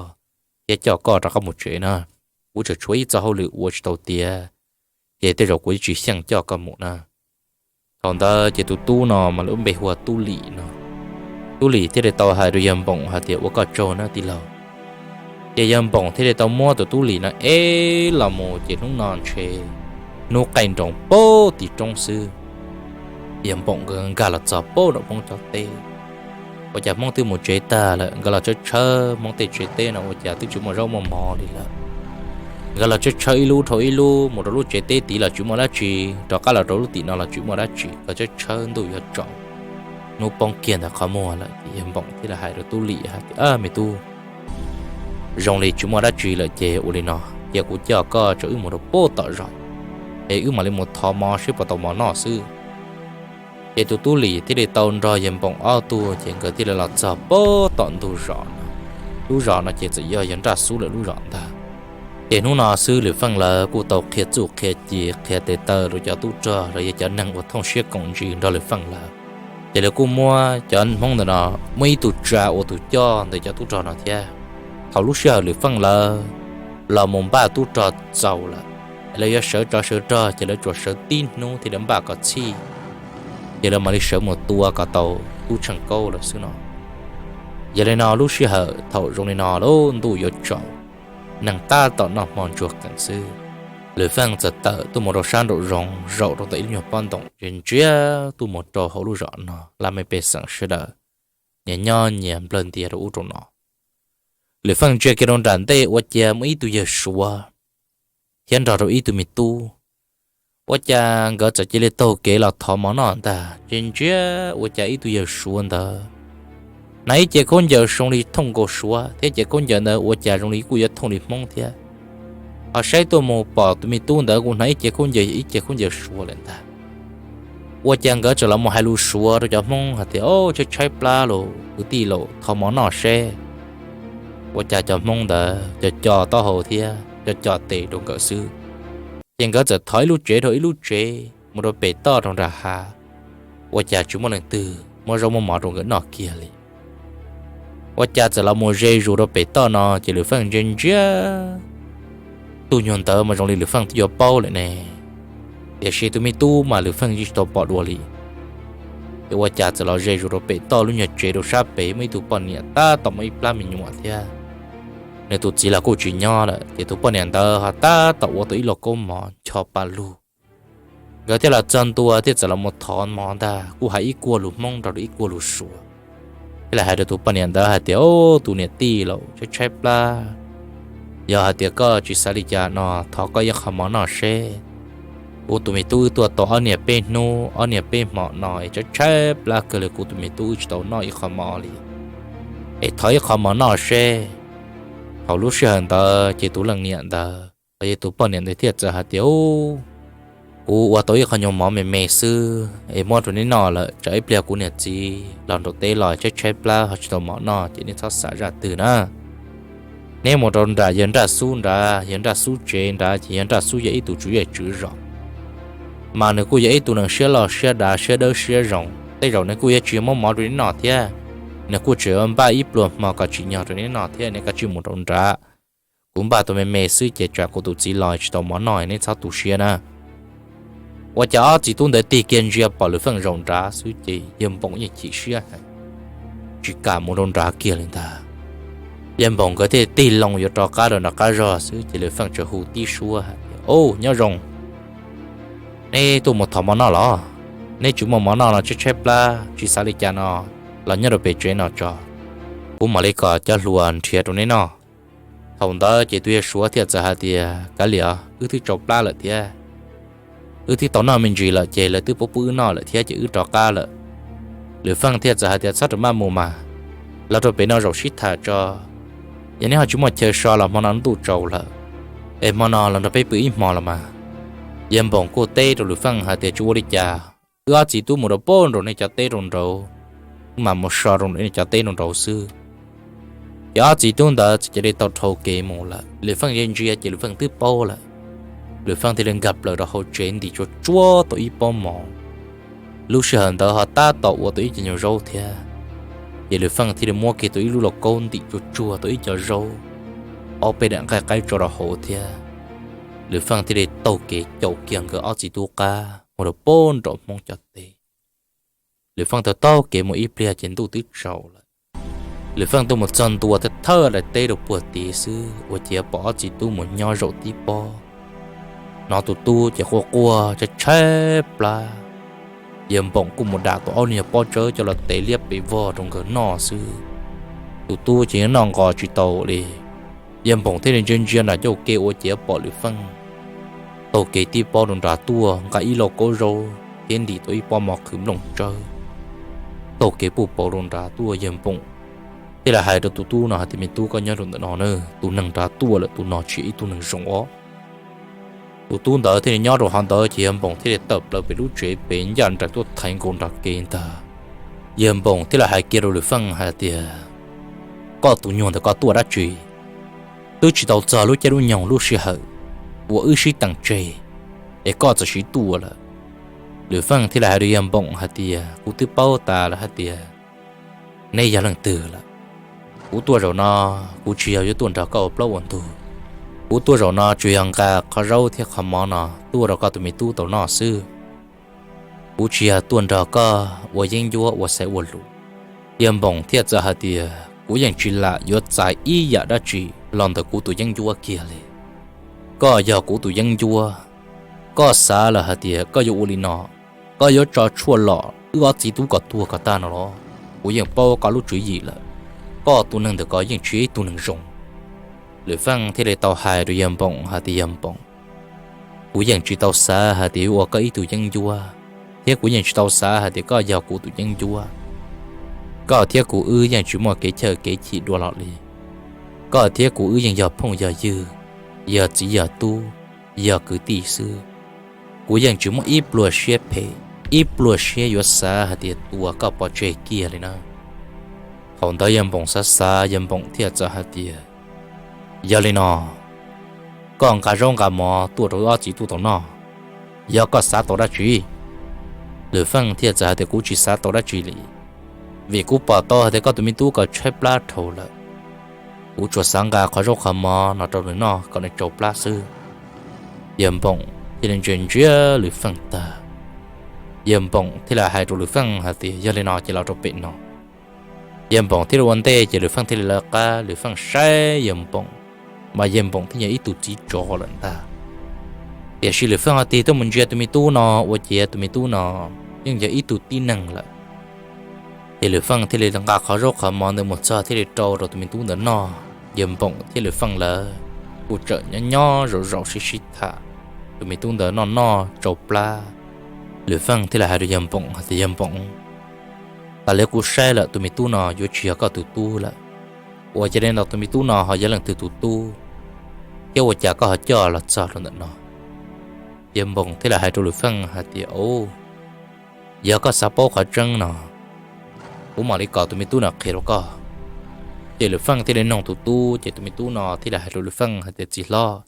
thiab coj koj rov qab mus tsev na. Kuv tseem tshuav ib txoj hauj lwm ua tsis tau tiav, ces tej zaum kuv tsis xyeej coj koj mus na. Thaum ntawd ces tus tub no mas lawv ua npe hu ua Tub Lim no. Tub Lim thiaj li tau hais rau yawg Npoom hais tias, Ua koj tsaug nawb tij laug. Ces yawg Npoom thiaj li tau muab tus Tub Lim no ev los mus ces hnub no ntshe hnub qaij nroos puag tim roob xwb. Yawg Npoom nkag los txog puag nram Hmoob cov teb. Ua cas Hmoob twb mus tsev tag lawm, nkawd los tshawb tshawb Hmoob tej tsev teb no ua cas twb tsis muaj zaub muaj mov li lawm. Nkawd los tshawb tshawb ib lub dhau ib lub, mus rau lub tsev teb tid los tsis muaj dab tsi, rov qab los rau lub tim no los tsis muaj dab tsi, nkawd tshawb tshawb ntuj yuav tsaus, hnub poob kiag ntawm qhov muag lawm ces yawg Npoom thiaj li hais rau Tub Lim hais tias, Me tub, zoo li tsis muaj dab tsi lawm ces ua li no, cia kuv coj koj tso wb mus rau puag tom zos, es wb mam li mus thov mov seb puas tau mov noj xwb. Ces tus Tub Lim thiaj li tau nrog yawg Npoom ob tug ces nkawd thiaj li los txog puag tom ntug zos no. Lub zos no ces txawm yog yawg Nraj Xub lawv lub zos ntag. Ces hnub no xwb Lwm Feej lawv kuj tau qhia txuj qhia ci qhia tes taw rau cov tub rog los yog cov neeg uas thooj siab koom ntsis nrog Lwm Feej lawv. Ces lawv kuj muab cov Hmoob ntawm no muaj ib tug tsa ua tus coj ntawm cov tub rog no thiab. Thaum lub sij hawm Lwm Feej lawv los mus npaj tub rog txaus lawm, lawv yuav sawv tsov sawv rog ces lawv tsuas sawv tib hnub thiaj li npaj kom txhij, ces lawv mam li sawv mus tua kom tau Tub Tsheej Kaub lawm xwb no. Yog li no lub sij hawm thaum zoo li no lub ntuj yuav tsaus, neeg tab tom noj hmo ntsuag qees xwb, Lwm Feej txawm tawm tuaj mus rau sab nraum zoov zaum rau ntawm ib lub nyuag pob ntoos ntsia ntsia tuaj mus rau hauv lub zos no laj mej pej xeem sawv daws nyias nyob nyias nplawg ntias rau ub rau no. Lwm Feej ntsia kiag rau nram ntej ua cas muaj ib tug yawg Suav thiab nrog rau ib tug me tub. Ua cas nkawd txawm cia li taug kev los thov mov noj ntag. Ces ntsia ua cas ib tug yawg Suav ntawd hnav ib ce khaub ncaws zoo li thooj nkaus Suav thiab, ce khaub ncaws ntawd ua cas zoo li kuj yuav thooj li Hmoob thiab. Ho saib tuaj mus pom tus me tub ntawd kuj hnav ib ce khaub ncaws ib ce khaub ncaws Suav lawm ntag. Ua cas nkawd txawm los mus hais lus Suav rau cov Hmoob hais tias, Au, tshaib tshaib plab lauj kwv tij lauj, thov mov noj seb. Ua cas cov Hmoob ntawd co co taub hau thiab co co tes rau nkawd xwb. Ces nkawd txawm thov ib lub tsev rau ib lub tsev mus rau pem toj rau nram hav, ua cas tsis muaj leej twg muab zaub muab mov rau nkawd noj kiag li. Ua cas txawm los mus ze zus rau pem toj no ces Lwm Feej ntsia ntsia, tus nyuag ntawd mas zoo li Lwm Feej twb yuav paub lawm ne, tiam sis tus me tub mas Lwm Feej yeej tsis tau pom dua li. Ces ua cas txawm los ze zus rau pem toj lub nyuag tsev rau sab pem muaj ib tug poj niam tab tom muaj ib plab me nyuam thiab. Nws tus txiv los kuj tsis nyob lawm ces tus poj niam ntawd ho tab tom ua tau ib lauj kaub mov ncho pa lug. Nkawd thiaj los txog ntua thiaj txawm los mus thov mov ntag, kuj hais ib kuaj lus Hmoob nrog rau ib kuaj lus Suav. Thiaj li hais rau tus poj niam ntawd hais tias, Au, tus niam tij lauj, tshaib tshaib plab, yog hais tias koj tsis xav li cas no thov koj ib qho mov noj seb. Kuv tus me tub wb tuaj tau ob niag peb hnub ob niag peb hmo no es tshaib tshaib plab kawg li, kuv tus me tub wb tsis tau noj ib qho mov li, es thov ib qho mov noj seb. Thaum lub sij hawm ntawd ces tus leej niam ntawd los yog tus poj niam ntawd thiaj txawm hais tias, Kuv ua tau ib qho nyuag mov me me xwb es muab rau neb noj lawm, tsam ib pliag kuv niam txiv los nram teb los tshaib tshaib plab ho tsis tau mov noj ces neb txhob xav zaj twg na. Neb mus rau nram yawg Nraj Xub nrad, yawg Nraj Xub tsev nrad ces yawg Nraj Xub yog ib tug tswv zej tswv zos, mas nws kuj yog ib tug neeg siab loj siab dav siab dawb siab zoo, tej zaum nws kuj yuav tsis muab mov rau neb noj thiab. Nws kuj tseem yuav npaj ib pluag hmo kom tsim nyog rau neb noj thiab, neb kav tsij mus rau nrad. Kuv npaj tau me me xwb ces tsam kuv tus txiv los tsis tau mov noj, neb txhob tu siab na. Ua cas ob txiv tub ntawd tig kiag ntsia pom Lwm Feej zaum nrad xwb ces yawg Npoom yeej chim siab heev, tsis kam mus rau nrad kiag li ntag. Yawg Npoom nkawd thiaj tig loo yuav rov qab rau nram qab zog xwb ces Lwm Feej txawm hu tib suab hais tias, Au, nyob zoo, neb tuaj mus thov mov noj los? Neb tsis muaj mov noj los tshaib tshaib plab tsis xav li cas no los nyob rau pem tsev no tso, kuv mam li kom cov hluas nrhiav rau neb noj. Thaum ntawd ces tus yawg Suav thiaj txawm hais tias, Kav liam, wb twb tsau plab lawm thiab, wb twb tau noj me ntsis lawm ces lawv twb pub pub wb noj lawm thiab ces wb rov qab lawm. Lwm Feej thiaj txawm hais tias, Txhob rau maj mus mas, los rau pem no zaum sib tham tso. Yog neb ho tsis muaj chaw so los hmo no ntuj tsaus lawm, es hmo no los nrog peb pw ib hmo los mas. Yawg Npoom kuj teb rau Lwm Feej hais tias, Tsis ua li cas, wb ob txiv tub mus rau pem nraud nej cov teb rau nraud, wb mam mus so rau nraud nej cov teb rau nraud xwb. Ces ob txiv tub ntawd txawm cia li tau dhau kev mus lawm. Lwm Feej ntsia ntsia ces Lwm Feej twb paub lawm. Lwm Feej thiaj li nkag plaws rau hauv tsev ntim tsuag tsuag tau ib pob mov. Lub sij hawm ntawd ho tab tom ua tau ib co nyuag zaub thiab. Ces Lwm Feej thiaj li muab kiag tau ib lub lauj kaub ntim tsuag tsuag tau ib co zaub, ob peb daim nqaij qaib tso rau hauv thiab. Lwm Feej thiaj li taug kev caum kiag nkawd ob txiv tub qab mus rau pem nraum Hmoob cov teb. Lwm Feej taug taug kev mus ib pliag ces ntuj twb tsaus lawm. Lwm Feej tuaj mus txog ntua thawj thawj daim teb rau puag tid xwb ua ciav pom ob txiv tub mus nyob zaum tib pob. Hnov tus tub ces quaj quaj tshaib tshaib plab. Yawg Npoom kuj mus dam tau ob niag pob tsawb coj los tev liab pes vog rau nkawd noj xwb. Tus tub ces yeej noj nqos tsis tau li. Yawg Npoom thiaj li ntsia ntsia nram ncauj ke ua ciav pom Lwm Feej taug kev tib pob rau nrad tuaj nqa ib lauj kaub zaub thiab ntim tau ib pob mov qhwv nplooj tsawb taug kev puj pauv rau nrad tuaj. Yawg Npoom thiaj li hais rau tus tub no hais tias, Me tub, koj nyob rau ntawm no na, tus neeg nrad tuaj lawm, tus no tsis yog ib tug neeg zoo os. Tus tub ntawd thiaj li nyob rau hov ntawd ces Yawg Npoom thiaj li tawm plaws pem lub tsev pem ncaj nraim tuaj thaiv nkaus nrad kev ntag. Yawg Npoom thiaj li hais kiag rau Lwm Feej hais tias, Koj tus nyuag ntawm koj tuaj dab tsi? Twb tsis tau txog lub caij lub nyoog lub sij hawm uas wb sib teem tseg es koj txawm sib tuaj lawm. Lwm Feej thiaj li hais rau Yawg Npoom hais tias, Kuv twb paub tas lawm hais tias neb yog leej twg lawm. Kuv tuaj zaum no, kuv tsis yog yuav tuaj nrog koj ua plaub ua ntug. Kuv tuaj zaum no tsuas yog nqa qhov zaub thiab qhov mov no tuaj rau koj tus me tub tau noj xwb. Kuv tsis yog tuaj nrog koj ua yeeb ncuab ua xaiv ua lus. Yawg Npoom thiaj txawm hais tias, Kuv yeej tsis lam yuav txais ib yam dab tsi los ntawm kuv tus yeeb ncuab kiag li. Koj yog kuv tus yeeb ncuab, koj xav lawm hais tias koj yuav ua li no, koj yuav tso tshuaj lom wb ob txiv tub kom tuag kom tag no los, kuv yeej paub koj lub tswv yim lawm. Koj tus neeg ntawm ko yeej tsis yog ib tug neeg zoo. Lwm Feej thiaj li tau hais rau Yawg Npoom hais tias, Yawg Npoom, kuv yeej tsis tau xav hais tias yuav ua koj ib tug yeeb ncuab, thiab kuv yeej tsis tau xav hais tias koj yog kuv tus yeeb ncuab. Koj thiab kuv wb yeej tsis muaj kev chaw kev chim dua los li. Koj thiab kuv wb yeej yog phooj yog ywg, yog txiv yog tub, yog kwv tij xwb. Kuv yeej tsis muaj ib pluag siab phem, ib pluag siab yuav xav hais tias tua koj pov tseg kiag li na. Thaum ntawd Yawg Npoom xav xav, Yawg Npoom thiaj txawm hais tias, Yog li no, koj nqa zaub nqa mov tuaj rau wb ob txiv tub tau noj, yog koj xav tau dab tsi? Lwm Feej thiaj txawm hais tias, Kuv tsis xav tau dab tsi li, vim kuv pom tau hais tias koj tus me tub ko tshaib plab dhau lawm. Kuv tsuas xav nqa qhov zaub qhov mov no rau nws noj kom nws tsau plab xwb. Yawg Npoom thiaj li ntsia ntsia Lwm Feej tag, Yawg Npoom thiaj li hais rau Lwm Feej hais tias, Yog li no ces los rau pem no. Yawg Npoom thiaj li ua ntej ces Lwm Feej thiaj li lawv qab. Lwm Feej saib Yawg Npoom, mas Yawg Npoom thiaj yog ib tug txiv tsov lawm ntag. Tiam sis Lwm Feej ho tig tuaj mus ntsia tus me tub no, ua ciav tus me tub no yeej yog ib tug tib neeg lawm. Ces Lwm Feej thiaj li nqa qhov zaub qhov mov ntawd mus txog thiaj li rau rau tus me tub ntawd noj. Yawg Npoom thiab Lwm Feej lawv kuj tseem nyob nyob zaum zaum sib sib tham. Tus me tub ntawd noj noj tsau plab, Lwm Feej thiaj li hais rau Yawg Npoom hais tias, Yawg Npoom, tas li kuv saib lawm tus me tub no yuav tsis yog koj tus tub lawm. Ua cas li ntawd tus me tub no ho yog leej twg tus tub, thiab ua cas koj ho coj los txog rau ntawm no? Yawg Npoom thiaj li hais rau Lwm Feej hais tias, Au, yog koj xav paub qhov tseeb no, kuv mam li kom tus me tub no qhia rau koj. Ces Lwm Feej thiaj li noog tus tub, ces tus me tub no thiaj li hais rau Lwm Feej hais tias, Txiv hlob,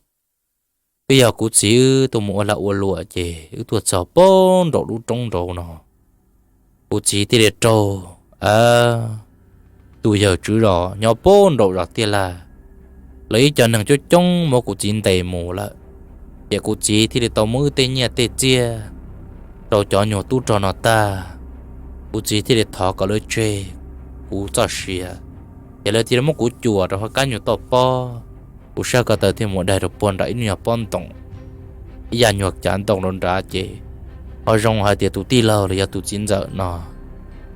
twb yog kuv txiv wb tuaj mus ua lag ua luam ces wb tuaj txog pem nraum lub roob nraud no, kuv txiv thiaj li raug tus yawg tswv zos nyob pem nraum zos tiaj laj, lawv ib co neeg coob coob muab kuv txiv ntes mus lawm. Ces kuv txiv thiaj li tau muab wb tej nyiaj tej txiaj rau cov nyuag tub rog no tag, kuv txiv thiaj li thov kom lawv tseg kuv txoj sia, ces lawv thiaj li muab kuv cuam rau hauv kab nyuag toj pob. Kuv sab ko taw thiaj mus daig rau puag nram ib lub nyuag pob ntoos, ib yam nyuag cav ntoo rau nrad ces ho zoo hais tias tus tij laug los yog tus txiv ntxawm no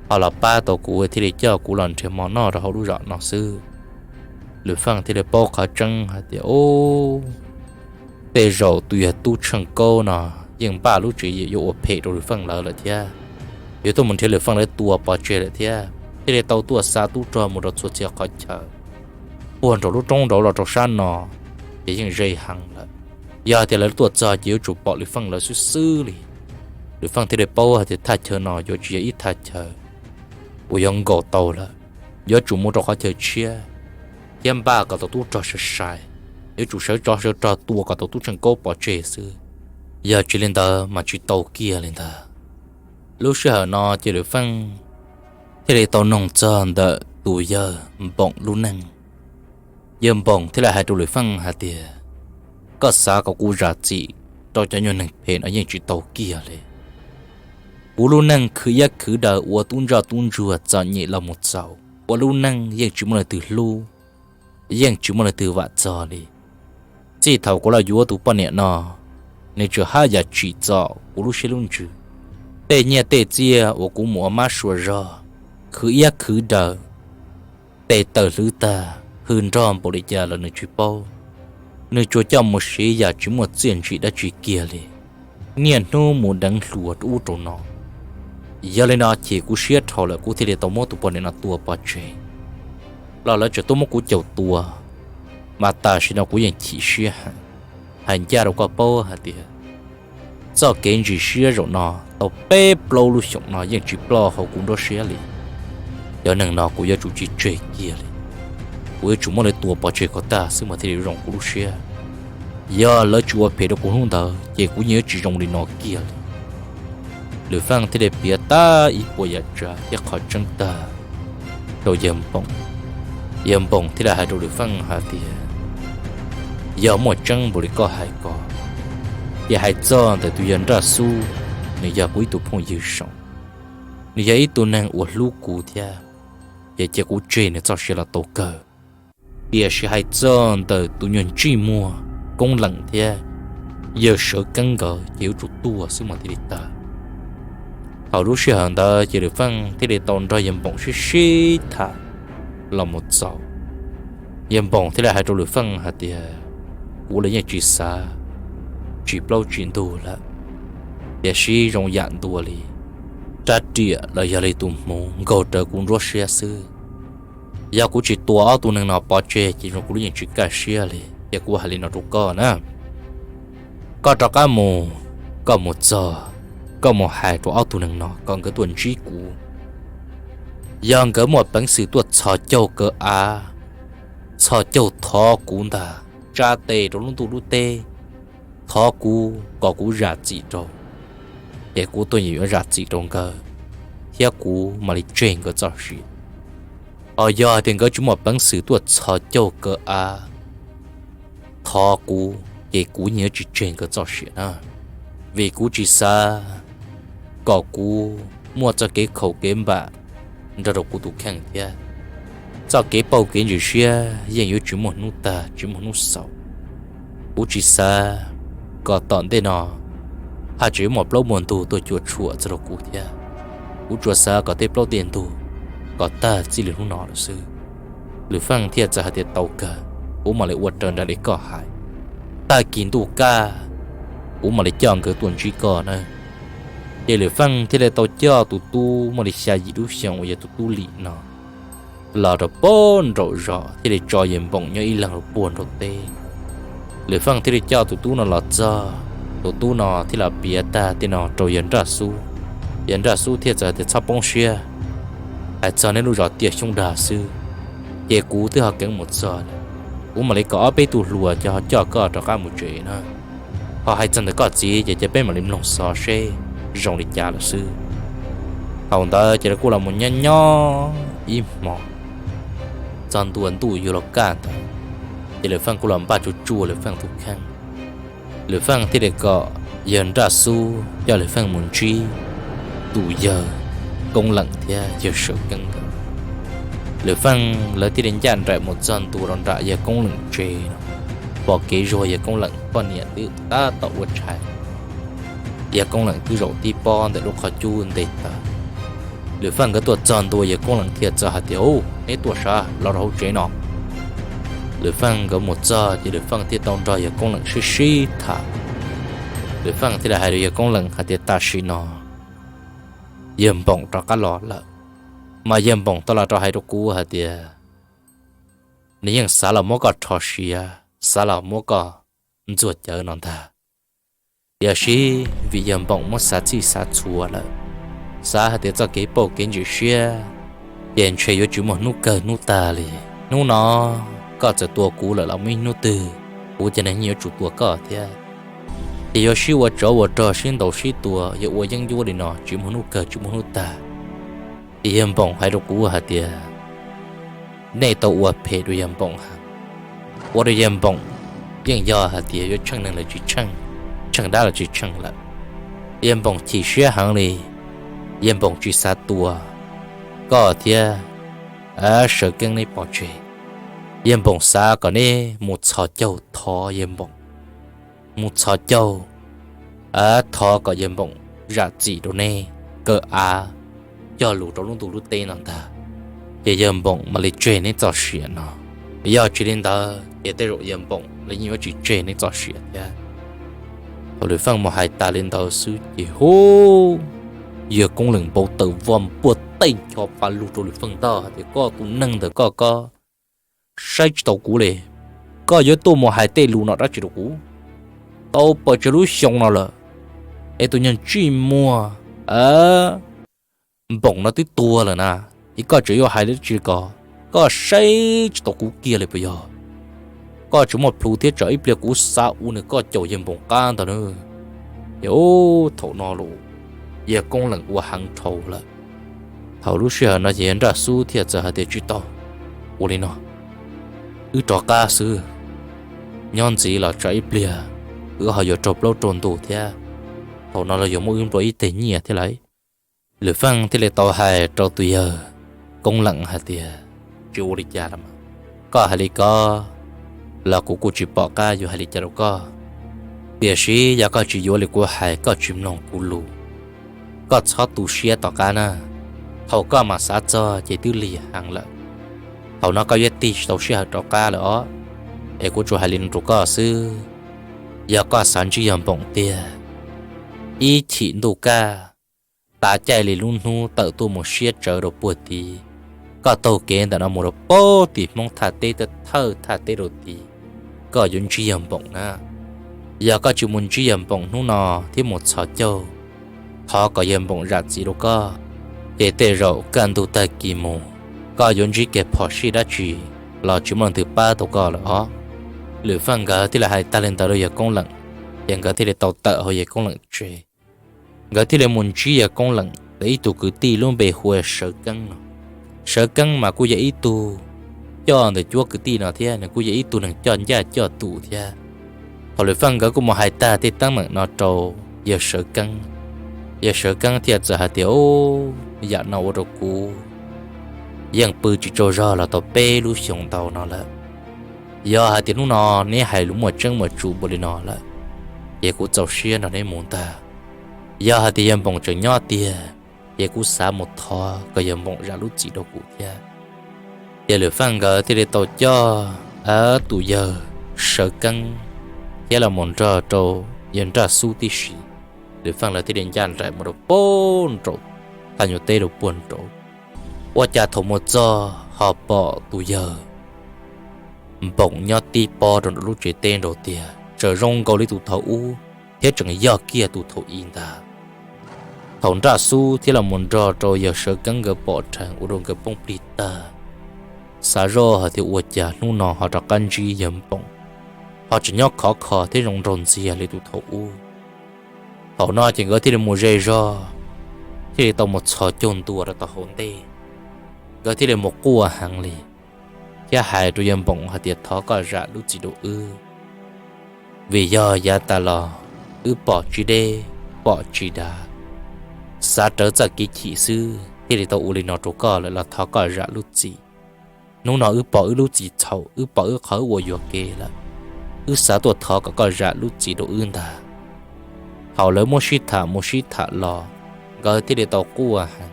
ho los pab tau kuv thiaj li coj kuv los nrhiav mov noj rau hauv lub zos no xwb. Lwm Feej thiaj li paub qhov tseeb hais tias, Au, tej zaum tus yawg Tub Tsheej Kaub no yeej npaj lub tswv yim yuav ua phem rau Lwm Feej lawv lawm thiab, yuav tuaj mus nrhiav Lwm Feej lawv tua pov tseg lawm thiab, thiaj li tau tuaj xa tub rog mus rau txhua txhia qhov chaw. Puag nraum lub roob nraud los rau sab no ces yeej ze heev lawm. Yog tias lawv tuaj txog ces yuav tsum pom Lwm Feej lawv xwb xwb li. Lwm Feej thiaj li paub hais tias thaj chaw no yuav tsis yog ib thaj chaw uas yuav nkaum tau lawm, yuav tsum mus rau qhov chaw tshiab thiab npaj kom tau tub rog sai sai, yuav tsum sawv tsov sawv rog tua kom tau Tub Tsheej Kaub pov tseg xwb, yog tsis li ntawd mas tsis tau kiag li ntag. Lub sij hawm no ces Lwm Feej thiaj li tau noog txog ntawm tus yawg Npoom lub neej. Yawg Npoom thiaj li hais rau Lwm Feej hais tias, Koj xav kom kuv zam txim rau cov nyuag neeg phem no yeej tsis tau kiag li. Kuv lub neej khwv iab khwv daws ua tub ntsoj tub ntsuag txom nyem los mus txaus, ua lub neej yeej tsis muaj leej twg hlub, yeej tsis muaj leej twg vam txog li. Txij thaum kuv los yuav tus poj niam no, nws tsuas haj yam tsim txom kuv lub siab lub ntsws. Tej nyiaj tej txiaj uas kuv mus ua mab sua zog, khwv iab khwv daws, tes taw hlwv tag hws nrog npaum li cas los nws tsis paub. Nws tsuas coj mus siv yam tsis muaj txiaj ntsim dab tsi kiag li, niaj hnub mus deev hluas rau ub rau no. Yog li no chim kuv siab dhau lawm kuv thiaj li tau muab tus poj niam no tua pov tseg. Los lawv tseem tuaj muab kuv caum tua, mas tam sim no kuv yeej chim siab heev. Hais ncaj rau koj paub hais tias txoj kev ntsis siab zaum no tau peb plaub lub xyoos no yeej tsis ploj hauv kuv nruab siab li. Cov neeg no kuv yuav tsum tsis tseg kiag li. Kuv yuav tsum muab lawv tua pov tseg kom tag xwb mas thiaj li zoo kuv lub siab. Yog lawv tsis ua phem rau kuv hnub ntawd ces kuv yeej yuav tsis zoo li no kiag li. Lwm Feej thiaj li piav tag ib puas yam tsav thiab qhov tseeb tag rau Yawg Npoom. Yawg Npoom thiaj li hais rau Lwm Feej hais tias, Yog muaj tseeb npaum li koj hais ko, ces hais txog ntawm tus yawg Nraj Xub, nws yog kuv ib tug phooj ywg zoo, nws yog ib tug neeg uas hlub kuv thiab. ces cia kuv tseg nws txoj sia los tau kawg. Tiam sis hais txog ntawm tus nyuag ntsej muag Koob Leem thiab yawg Sawv Keeb nkawd ces yuav tsum tuag xwb mas thiaj li tag. Thaum lub sij hawm ntawd ces Lwm Feej thiaj li tau nrog yawg Npoom sib sib tham los mus txog. Yawg Npoom thiaj li hais rau Lwm Feej hais tias, kuv los yeej tsis xav tsis plaub tsis ntug lawm, tiam sis zoo yam ntua li rab riam los yog li tus hmuv nkaug rawv kuv nruab siab xwb. Yog kuv tsis tua ob tug neeg no pov tseg ces zoo kuv lub yeej tsis kaj siab li, ces kuv hais li no rau koj na. Koj rov qab mus, koj mus txog, koj mus hais rau ob tug neeg no kom nkawd tuaj ntsib kuv. Yog nkawd muaj peev xwm tuaj txhos caug kaw av, txhos caug thov kuv ntag, tsa tes rau lub ntuj lub teb, thov kuv kom kuv zam txim rau, ces kuv tuaj yeej yuav zam txim rau nkawd, thiab kuv mam li tseg nkawd txoj sia. Ho yog hais tias nkawd tsis muaj peev xwm tuaj txhos caug kaw av thov kuv, ces kuv yeej yuav tsis tseg nkawd txoj sia na, vim kuv tsis xav kom kuv muaj txoj kev khaum kev npam nrog rau kuv tus kheej thiab. Txoj kev pauj kev ntsis siab yeej yuav tsis muaj hnub tag tsis muaj hnub xaus. Kuv tsis xav kom tom ntej no haj tseem yuav muaj plaub muaj ntug tuaj cuam tshuam txog rau kuv thiab. Kuv tsuas xav kom tej plaub tej ntug kom tag txij li hnub no lawm xwb. Lwm Feej thiaj txawm hais tias, tau kawg, kuv mam li ua raws nraim li koj hais. Tag kis ntuj kaj kuv mam li coj nkawd tuaj ntsib koj na. Ces Lwm Feej thiaj li tau coj tus tub muaj li xya yim lub xyoo uas yog tus tub Lim no los rau pem nraum zos thiaj li tso yawg Npoom nyob ib leeg rau puag nraum teb. Lwm Feej thiaj li coj tus tub no los txog, tus tub no thiaj los piav tag tej no rau yawg Nraj Xub. Yawg Nraj Xub thiaj txawm tias, txhob poob siab, hais txog neb lub zos tiaj xyoob dag xwb, ces kuv twb ho keev mus txog lawm. Kuv mam li kom ob peb tug hluas coj, coj koj rov qab mus tsev na. Ho hais txog ntawm koj txiv ces cia peb mam li mloog xov seb zoo li cas lawm xwb. Thaum ntawd ces lawv kuj los mus nyob nyob ib hmos, txog ntua ntuj yuav luag kaj ntawd, ces Lwm Feej kuj los npaj tsuag tsuag Lwm Feej tus kheej. Lwm Feej thiaj li kom yawg Nraj Xub coj Lwm Feej mus ntsib tus yawg Koob Leem thiab yawg Sawv Keeb nkawd. Lwm Feej lawv thiaj li ncaj nraim mus txog ntua rau nram yawg Koob Leem tsev no. Pom kev zuag yawg Koob Leem poj niam twb tab tom ua tshais, yawg Koob Leem twb zaum tib pob ntawm lub qhov cub nte taw. Lwm Feej nkawd tuaj txog ntua yawg Koob Leem thiaj txawm hais tias, u, neb tuaj sav, los rau hauv tsev no. Lwm Feej nkawd mus txog ces Lwm Feej thiaj tau nrog yawg Koob Leem sib sib tham. Lwm Feej thiaj li hais rau yawg Koob Leem hais tias, tam sim no yawg Npoom rov qab los lawm, mas yawg Npoom tau los rau hais rau kuv hais tias nws yeej xav los muab koj rho siav, xav los muab koj ntxuag cawv no ntag. Tiam sis vim yawg Npoom muab xav txhij xav txhua lawm, xav hais tias txoj kev pauj kev ntsim siab ces ntshe yuav tsis muaj hnub kawg hnub tag li. Hnub no koj txawm tua kuv lawm los muaj ib hnub twg kuv cov neeg yeej yuav tsum tua koj thiab. Ces yuav sib ua tsov ua rog sib ntaus sib tua, yuav ua yeeb ncuab li no tsis muaj hnub kawg tsis muaj hnub tag. Ces yawg Npoom hais rau kuv hais tias nej tau ua phem rau yawg Npoom heev, ua rau yawg Npoom yeej yog hais tias yuav tsheej neeg los tsis tsheej, tsheej dab los tsis tsheej lawm. Yawg Npoom chim siab heev li, yawg Npoom tsis xav tua koj thiab Sawv Keeb neb pov tseg. Yawg Npoom xav kom neb mus txhos caug thov yawg Npoom, mus txhos caug thov kom yawg Npoom zam txim rau neb, kaw av cog lus rau lub ntuj lub teb no ntag, ces yawg Npoom mam li tseg neb txoj sia no. Yog tsis li ntawd ces tej zaum yawg Npoom los yeej yuav tsis tseg neb txoj sia thiab. Thaum Lwm Feej mus hais tas li ntawd xwb ces hu, yawg Koob Leem npau taws vog puag tej ncho pa lug rau Lwm Feej ntag hais tias, koj tus neeg ntawm koj, koj saib tsis taus kuv li, koj yuav tuaj mus hais tej lus no dab tsi rau kuv? Tau pes tsawg lub xyoo no lawm es tus nyuag ntsej muag Npoom no twb tuag lawm na, es koj tseem yuav hais li dab tsi ko? Koj saib tsis taus kuv kiag li puas yog? Koj tseem muaj plhus thiab tsam ib pliag kuv xav ua nws koj caum yawg Npoom qab ntag na. Ces thaum no los yawg Koob Leem ua heev dhau lawm. Thaum lub sij hawm no ces yawg Nraj Xub thiaj txawm hais tias, tsis tau, ua li no, wb rov qab xwb, nyob ntxiv los tsam ib pliag wb ho yuav raug plaub raug ntug thiab, thaum no los yuav muab wb nplua ib teg nyiaj thiab lauj. Lwm Feej thiaj li tau hais rau tus yawg Koob Leem hais tias, Tsis ua li cas los mas, koj hais li ko los kuv kuj tsis pom qab yuav hais li cas rau koj. Tiam sis yog koj tsis yuav li kuv hais, koj tsis mloog kuv lus, koj txhob tu siab tom qab na. Thaum koj mam xav txog ces twb lig heev lawm. Thaum no koj yuav tig tsis tau sij hawm rov qab lawm os. Es kuv tsuas hais li no rau koj xwb, yog koj xav ntsib Yawg Npoom tiag, ib chim ntuj kaj, tav caij li lub hnub tawm tuaj mus siab tsawv rau puag tid, koj taug kev ntawm no mus rau puag tim Hmoob thaj teb, thawj thaj teb rau tid, koj yuav ntsib Yawg Npoom na. Yog koj tsis mus ntsib Yawg Npoom hnub no thiab mus txhos caug, thov kom Yawg Npoom zam txim rau koj, ces tej zaum kaj ntug tag kis mus, koj yuav ntsib kev phom sij dab tsi los tsis muaj leej twg pab tau koj lawm os. Lwm Feej nkawd thiaj li hais tag li ntawd rau Yawg Koob Leem, ces nkawd thiaj li tau tawm hauv Yawg Koob Leem tsev. Nkawd thiaj li mus ntsib Yawg Koob Leem ntawm ib tug kwv tij lub npe hu ua Sawv Keeb no. Sawv Keeb mas kuj yog ib tug coj ntawm cuab kwv tij no thiab, nws kuj yog ib tug neeg coj ncaj coj tus thiab. Thaum Lwm Feej nkawd kuj mus hais tag tej teeb meem no rau Yawg Sawv Keeb, Yawg Sawv Keeb thiaj txawm hais tias, Yam no ua rau kuv yeej pw tsis tsaug zog los tau peb lub xyoos ntau no lawm. Yog hais tias hnub no neb hais lus muaj tseeb muaj tsum npaum li no lawm, ces kuv txaus siab nrog neb mus ntag. Yog hais tias Yawg Npoom tseem nyob tiag, ces kuv xav mus thov kom Yawg Npoom zam lub txim rau kuv thiab. Ces Lwm Feej nkawd thiaj li tau coj tus Yawg Sawv Keeb thiab los mus nrog rau Yawg Nraj Xub tib si. Lwm Feej lawv thiaj li ncaj nraim mus rau puag nraum thaj nyuag teb rau puag nraud. Ua cas thaum mus txog ho pom tus Yawg Npoom nyob tib pob rau nraum lub tsev teb nraud tiag, tseem zoo nkaus li tus thaum ub thiab tseem yog kiag tus thaum i ntag. Thaum Nraj Xub thiab los mus nrog rau Yawg Sawv Keeb nkawd pom dheev ua rau nkawd poob plig tag, xav zoj hais tias ua cas hnub no ho rov qab ntsib Yawg Npoom, ho tseem nyob khov kho thiab zoo nraug ntxiag li tus thaum ub. Thaum no ces nkawd thiaj li mus ze zog, thiaj li tau mus txhos caug ntua rau tom hauv ntej. Nkawd thiaj li mus quaj heev li thiab hais rau Yawg Npoom hais tias, Thov koj zam lub txim rau wb, vim yog yav tas los wb pom tsis deb, pom tsis dav, xav rawv txoj kev chim xwb thiaj li tau ua li no rau koj lawm, los thov koj zam lub txim. Hnub no wb pom wb lub txim txhaum, wb pom wb qhov wb ua yuam kev lawm, wb xav tuaj thov kom koj zam lub txim rau wb ntag. Thaum lawv muab sib tham mus sib tham los, nkawd thiaj li tau quaj heev.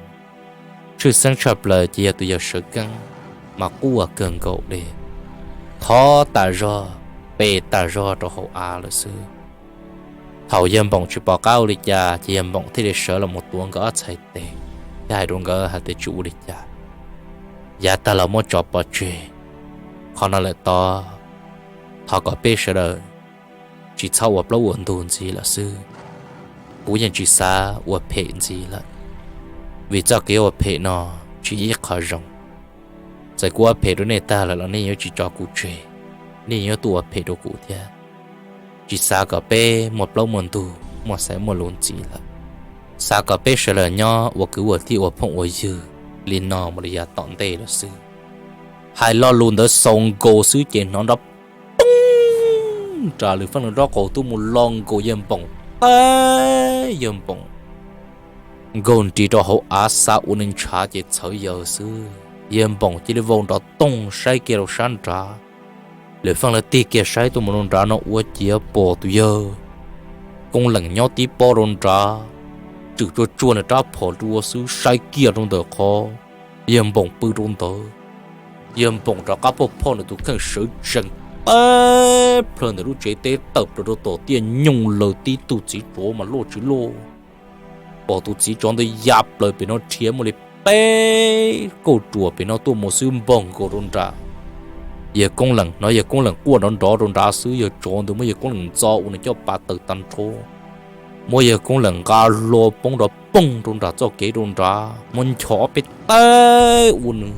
Tshwj xeeb tshaj plaws ces yog tus Yawg Sawv Keeb mas quaj kawg nkaus li, thov tas zog, pe tas zog rau hauv av lawm xwb. Thaum Yawg Npoom tsis pom qab ua li cas ces Yawg Npoom thiaj li sawv los mus tuav nkawd ob txhais tes thiab hais rau nkawd hais tias, Tsis ua li cas, yav tag los muab tso pov tseg, qhov no lawm tod, thov kom peb sawv daws tsis txhob ua plaub ua ntug ntxiv lawm xwb. Kuv yeej tsis xav ua phem ntxiv lawm, vim txoj kev ua phem no tsis yog ib qho zoo. Txawm kuv ua phem rau nej tag lawm los nej yuav tsis tso kuv tseg, nej yuav tuaj ua phem rau kuv thiab. Tsis xav kom peb muaj plaub muaj ntug, muaj xaiv muaj lus ntxiv lawm. Xav kom peb sawv daws nyob ua kwv ua tij, ua phooj ua ywg li no mus li yav tom ntej lawm xwb. Hais lo lus ntawd xaus nkaus xwb ces hnov nrov poob nram Lwm Feej lawv nraub qaum tuaj mus lo nkaus Yawg Npoom teb, Yawg Npoom nkaug nris rau hauv av, xav ua neeg ntshav ces txhawv yaws xwb. Yawg Npoom cia li vau nrov toog saib kiag rau sab nrad. Lwm Feej lawv tig kiag saib tuaj mus rau nrad no ua ciav pom tus Yawg Koob Leem nyob tib pob rau nrad, tswm tsuag tsuag nws rab phom dua xwb, saib kiag rau ntawm qhov Yawg Npoom pw rau ntawd. Yawg Npoom rov qab phoj phoj nws tus kheej sawv tsees tawm plaws ntawm lub tsev teb tawm plaws rau tom tiaj nyooj laws tib tug txiv tsov mas loj tsis loj. Pom tus txiv tsov ntawd ya plaws pem no rhiav muaj li peb kauj ruam pem no tuaj mus xwb npog nkaus rau nram Yawg Koob Leem no. Yawg Koob Leem quaj nrov nrov rau nrad xwb, yawg tsov ntawd muab Yawg Koob Leem ntxo ua nws coj pas tawm tag nrho, muab Yawg Koob Leem nqa hlo poob nrov poog rau nram txoj kev rau nrad, muab nchos ob peb teg ua nws.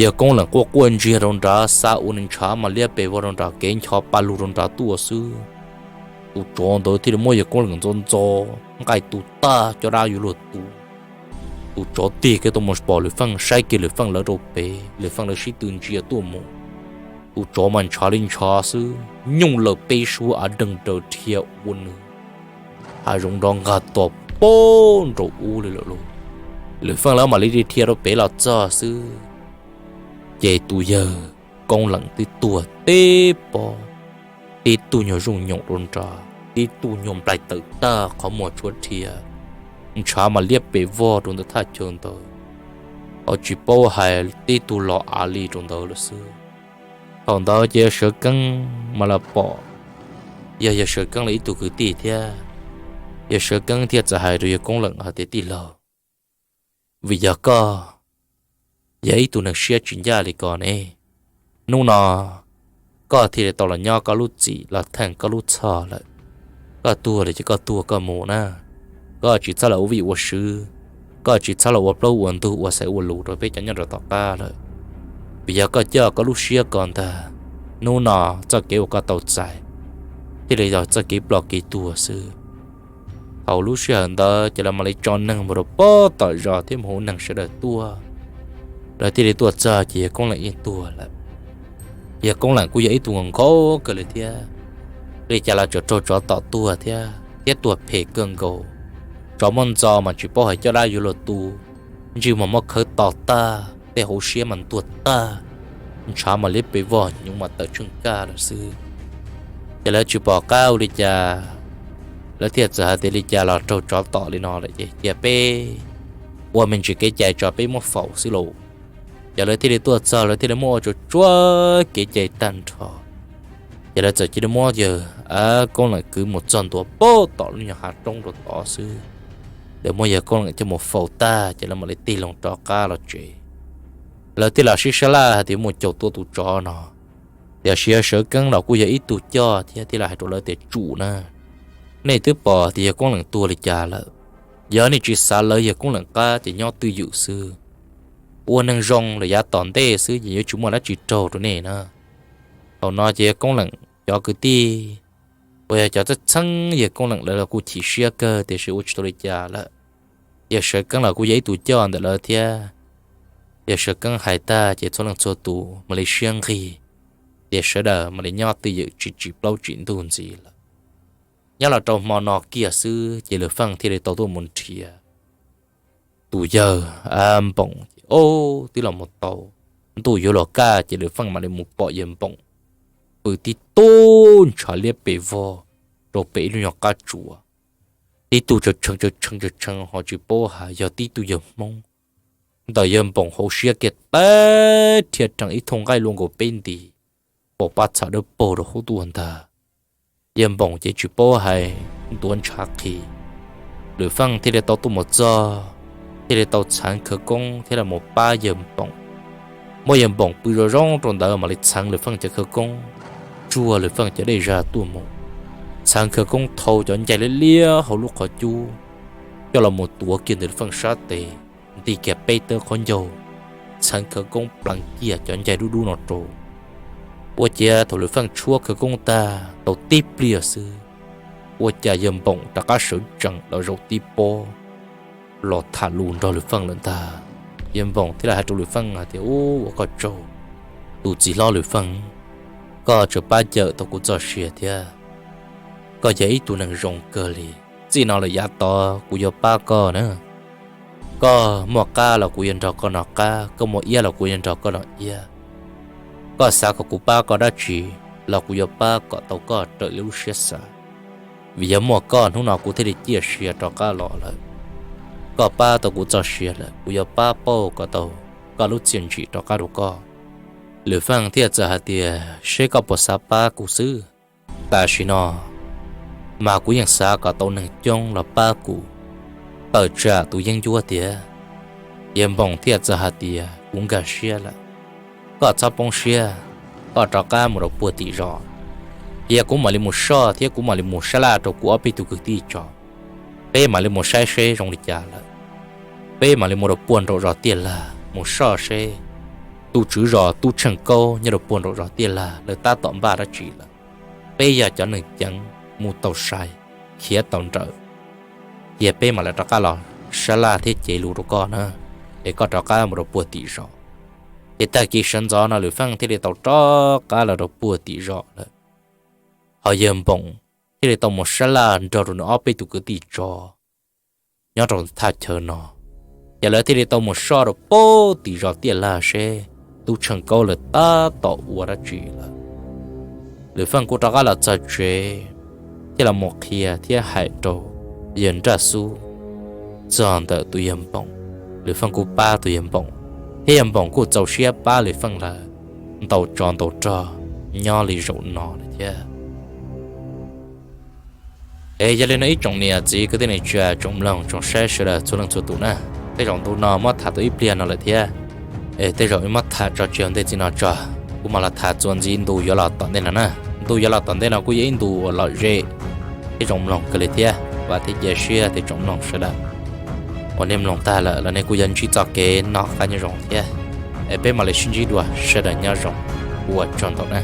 Yawg Koob Leem quaj quaj ntsiag rau nrad, xav ua nws ntshav mas liab pes vog rau nram kev nchos pa lug rau nrad tuaj xwb. Tus tsov ntawd thiaj li muab Yawg Koob Leem ntxo ntxo, nqaij tu tag caj dab yuav luag tu. Tus tsov tig kiag tuaj mus pom Lwm Feej, saib kiag Lwm Feej lawv rau pem, Lwm Feej lawv sib tw ntsia tuaj mus. Tus tsov mas ntshav li ntshav xwb, nyooj laws peb suab av deeg raws rhiav ua nws, hav zoov nrov nqag to poob nraum ub li lawm lauj. Lwm Feej lawv mam li dhia rau pem los txog xwb, ces tus yawg Koob Leem twb tuag tib pob, tib tug nyuag zooj nyoos rau nrad, tib tug nyuag nplaig tawm tag qhov muag tshuab rhia, ntshav mas liab pes vog rau ntawm thaj chaw ntawd, ho tsis paub hais tib tug los av li rau ntawd lawm xwb. Thaum ntawd ces yawg Sawv Keeb mas los pom, yog yawg Sawv Keeb lawv ib tug kwv tij thiab. Yawg Sawv Keeb thiaj txawm hais rau yawg Koob Leem hais tias, Tij laug, vim yog koj yog ib tug neeg siab tsis ncaj li ko ne, hnub no koj thiaj li tau los nyob koj lub txim los theej koj lub txhoj lawm. Koj tuag lawm ces koj tuag koj mus na, koj tsis txhob los ua vij ua sw, koj tsis txhob los ua plaub ua ntug ua xaiv ua lus rau peb cov nyob rau tom qab lawm. Vim yog koj coj koj lub siab ko ntag, hnub no txoj kev uas koj tau txais thiaj li yog txoj kev ploj kev tuag xwb. Thaum lub sij hawm ntawd ces lawv mam li tso neeg mus rau pem tom zos thiab mus hu neeg sawv daws tuaj. Lawv thiaj li tuaj txog ces yawg Koob Leem yeej tuag lawm. Yawg Koob Leem kuj yog ib tug nkaus kawg li thiab, li cas los tseem raug tsov tom tuag thiab, thiab tuag phem kawg nkaus. Tsov muaj ntxo mas tsis paub hais caj dab yuav luag tu, ntsej muag muab khawb to tag, tej hauv siab mas ntuag tag, ntshav mas liab pes vog, hnyuv mas tawm tsheej kaj lawm xwb. Ces lawv tsis pom qab ua li cas, lawv thiaj txawm hais tias, Li cas los raug tsov tom li no lawm ces cia peb ua me ntsis kev cai tso peb muab faus xwb lauj. Ces lawv thiaj li tuaj txog, lawv thiaj li muab ua tsuag tsuag kev cai tag nrho. Ces lawv txawm cia li muab yawg Koob Leem kwv mus txog ntua pem tom lub nyuag hav roob rau tod xwb. Lawv muab yawg Koob Leem coj mus faus tag ces lawv mam li tig loo rov qab los tsev. Lawv thiaj los sib sab laj hais tias muaj caum tuaj tus tsov no. Tiam sis yawg Sawv Keeb los kuj yog ib tug coj thiab, thiaj li hais rau lawv tias, Tsum na, nej twb pom tias yawg Koob Leem tuag li cas lawm. Yog nej tsis xav lawv yawg Koob Leem qab ces nyob twj ywm xwb. Ua neeg zoo lawm yav tom ntej xwb ces yuav tsis muaj dab tsi raug rau nej na. Thaum no ces yawg Koob Leem cov kwv tij uas yog cov txheeb txheeb yawg Koob Leem lawv los kuj chim siab kawg tiam sis ua tsis tau li cas lawm. Yawg Sawv Keeb los kuj yog ib tug coj ntawm lawv thiab. Yawg Sawv Keeb hais tag ces txhua leej txhua tus mam li siab nqig, ces sawv daws mam li nyob twj ywm tsis tsim plaub tsim ntug ntxiv lawm. Nyob los rau hmo no kiag xwb ces Lwm Feej thiaj li tau tuaj mus nrhiav tus yawg Npoom ces, o, twb los mus tau ntuj yuav luag kaj ces Lwm Feej mam li mus pom yawg Npoom pw tib tug ntshav liab pes vog rau pem ib lub nyuag qab tsuas. Tib tug tshee tshee tshee tshee ho tsis paub hais yog tib tug yawg Hmoob. Ntawm yawg Npoom hauv siab kiag tag rhia rhees ib thooj nqaij luaj nkaus peb nti, pom pab txham dawb paug rau hauv tuaj ntag. Yawg Npoom ces tsis paub hais ntuav ntshav qhi. Lwm Feej thiaj li tau tuaj mus txog, thiaj li tau txheev khawv koob thiab los mus pab yawg Npoom. Muab yawg Npoom pw zoo zoo rau ntawd mam li txheev Lwm Feej cov khawv koob, tsuag Lwm Feej cov dej zag tuaj mus, txheev khawv koob thau cov ncaig liab liab hauv lub qhov cub coj los mus tuav kiag ntawm Lwm Feej sab tes, nti kiag peb tawb qhov ncauj, txheev khawv koob pleev kiag cov ncaig dub dub no rau. Ua ciav thaum Lwm Feej tshuab khawv koob tag tau tib pliag xwb, ua cas yawg Npoom rov qab sawv tsees los zaum tib pob los tham lus nrog Lwm Feej lawm ntag. Yawg Npoom thiaj li hais rau Lwm Feej hais tias, Ub, ua koj tsaug, tus txiv hlob Lwm Feej, koj tseem pab cawm tau kuv txoj sia thiab. Koj yog ib tug neeg zoo kawg li. Txij no lawm yav tod kuv yuav pab koj na. Koj muaj qab los kuv yuav nrog koj noj qab, koj muaj iab los kuv yuav nrog koj noj iab. Koj xav kom kuv pab koj dab tsi los kuv yuav pab kom tau koj raws li lub siab xav. Vim yog muaj koj hnub no kuv thiaj li ciaj sia rov qab los lawm. Koj pab tau kuv txoj sia lawm, kuv yuav pab pauj kom tau koj lub txiaj ntsim rov qab rau koj. Lwm Feej thiaj txawm hais tias, Seb koj puas xav pab kuv xwb. Tam sim no mas kuv yeej xav kom tau neeg coob los pab kuv tawm tsam tus yeeb ncuab tiag. Yawg Npoom thiaj txawm hais tias, Kuv nkag siab lawm, koj txhob poob siab, koj rov qab mus rau puag tim zos, cia kuv mam li mus soj thiab kuv mam li mus sab laj rau kuv ob peb tug kwv tij tso. Peb mam li mus saib seb zoo li cas lawm. Peb mam li mus rau puag nraum zos Tiaj Lag mus soj seb tus tswv zos Tub Tsheej Kaub nyob rau puag nraum zos Tiaj Lag lawv tab tom npaj dab tsi lawm. Peb yog cov neeg ceev mus tau sai, khiav tau nrawm, cia peb mam li rov qab los sab laj thiab cev lus rau koj na, es koj rov qab mus rau puag tim zos. Ces tag kis sawv ntxov no Lwm Feej thiaj li tau rov qab los rau puag tim zos lawm. Ho yawg Npoom thiaj li tau mus sab laj nrog rau nws ob peb tug kwv tij tso nyob rau thaj chaw no. Ces lawv thiaj li tau mus soj rau pem tim zos Tiaj Lag seb tub Tsheej Kaub lawv tab tom ua dab tsi lawm. Lwm Feej kuj rov qab los txog tsev, thiaj los mus qhia thiab hais rau yawg Nraj Xub txog ntawm tus yawg Npoom. Lwm Feej kuj pab tus yawg Npoom, thiab yawg Npoom kuj txaus siab pab Lwm Feej lawv ntaus tsov ntaus rog nyob li zaum no lawm thiab. Es yog li no ib tsoom niam txiv kwv tij neej tsa tsoom mloog tsoom saib sawv daws txhua leej txhua tus na, tej zaum ntu no muab tham tau ib pliag no lawm thiab. Es tej zaum wb muab tham tso tseg ua ntej txij no tso, kuv mam los tham txuas ntxiv ntu yuav los tom ntej no na. Ntu yuav los tom ntej no kuj yog ib ntu uas lom zem thiab zoo mloog kawg li thiab. Vam thiab cia siab tias tsoom mloog sawv daws uas nej mloog tag lawm los nej kuj yuav ntsib txoj kev noj qab nyob zoo thiab. Es peb mam li sib ntsib dua, sawv daws nyob zoo, ua tsaug ntau na.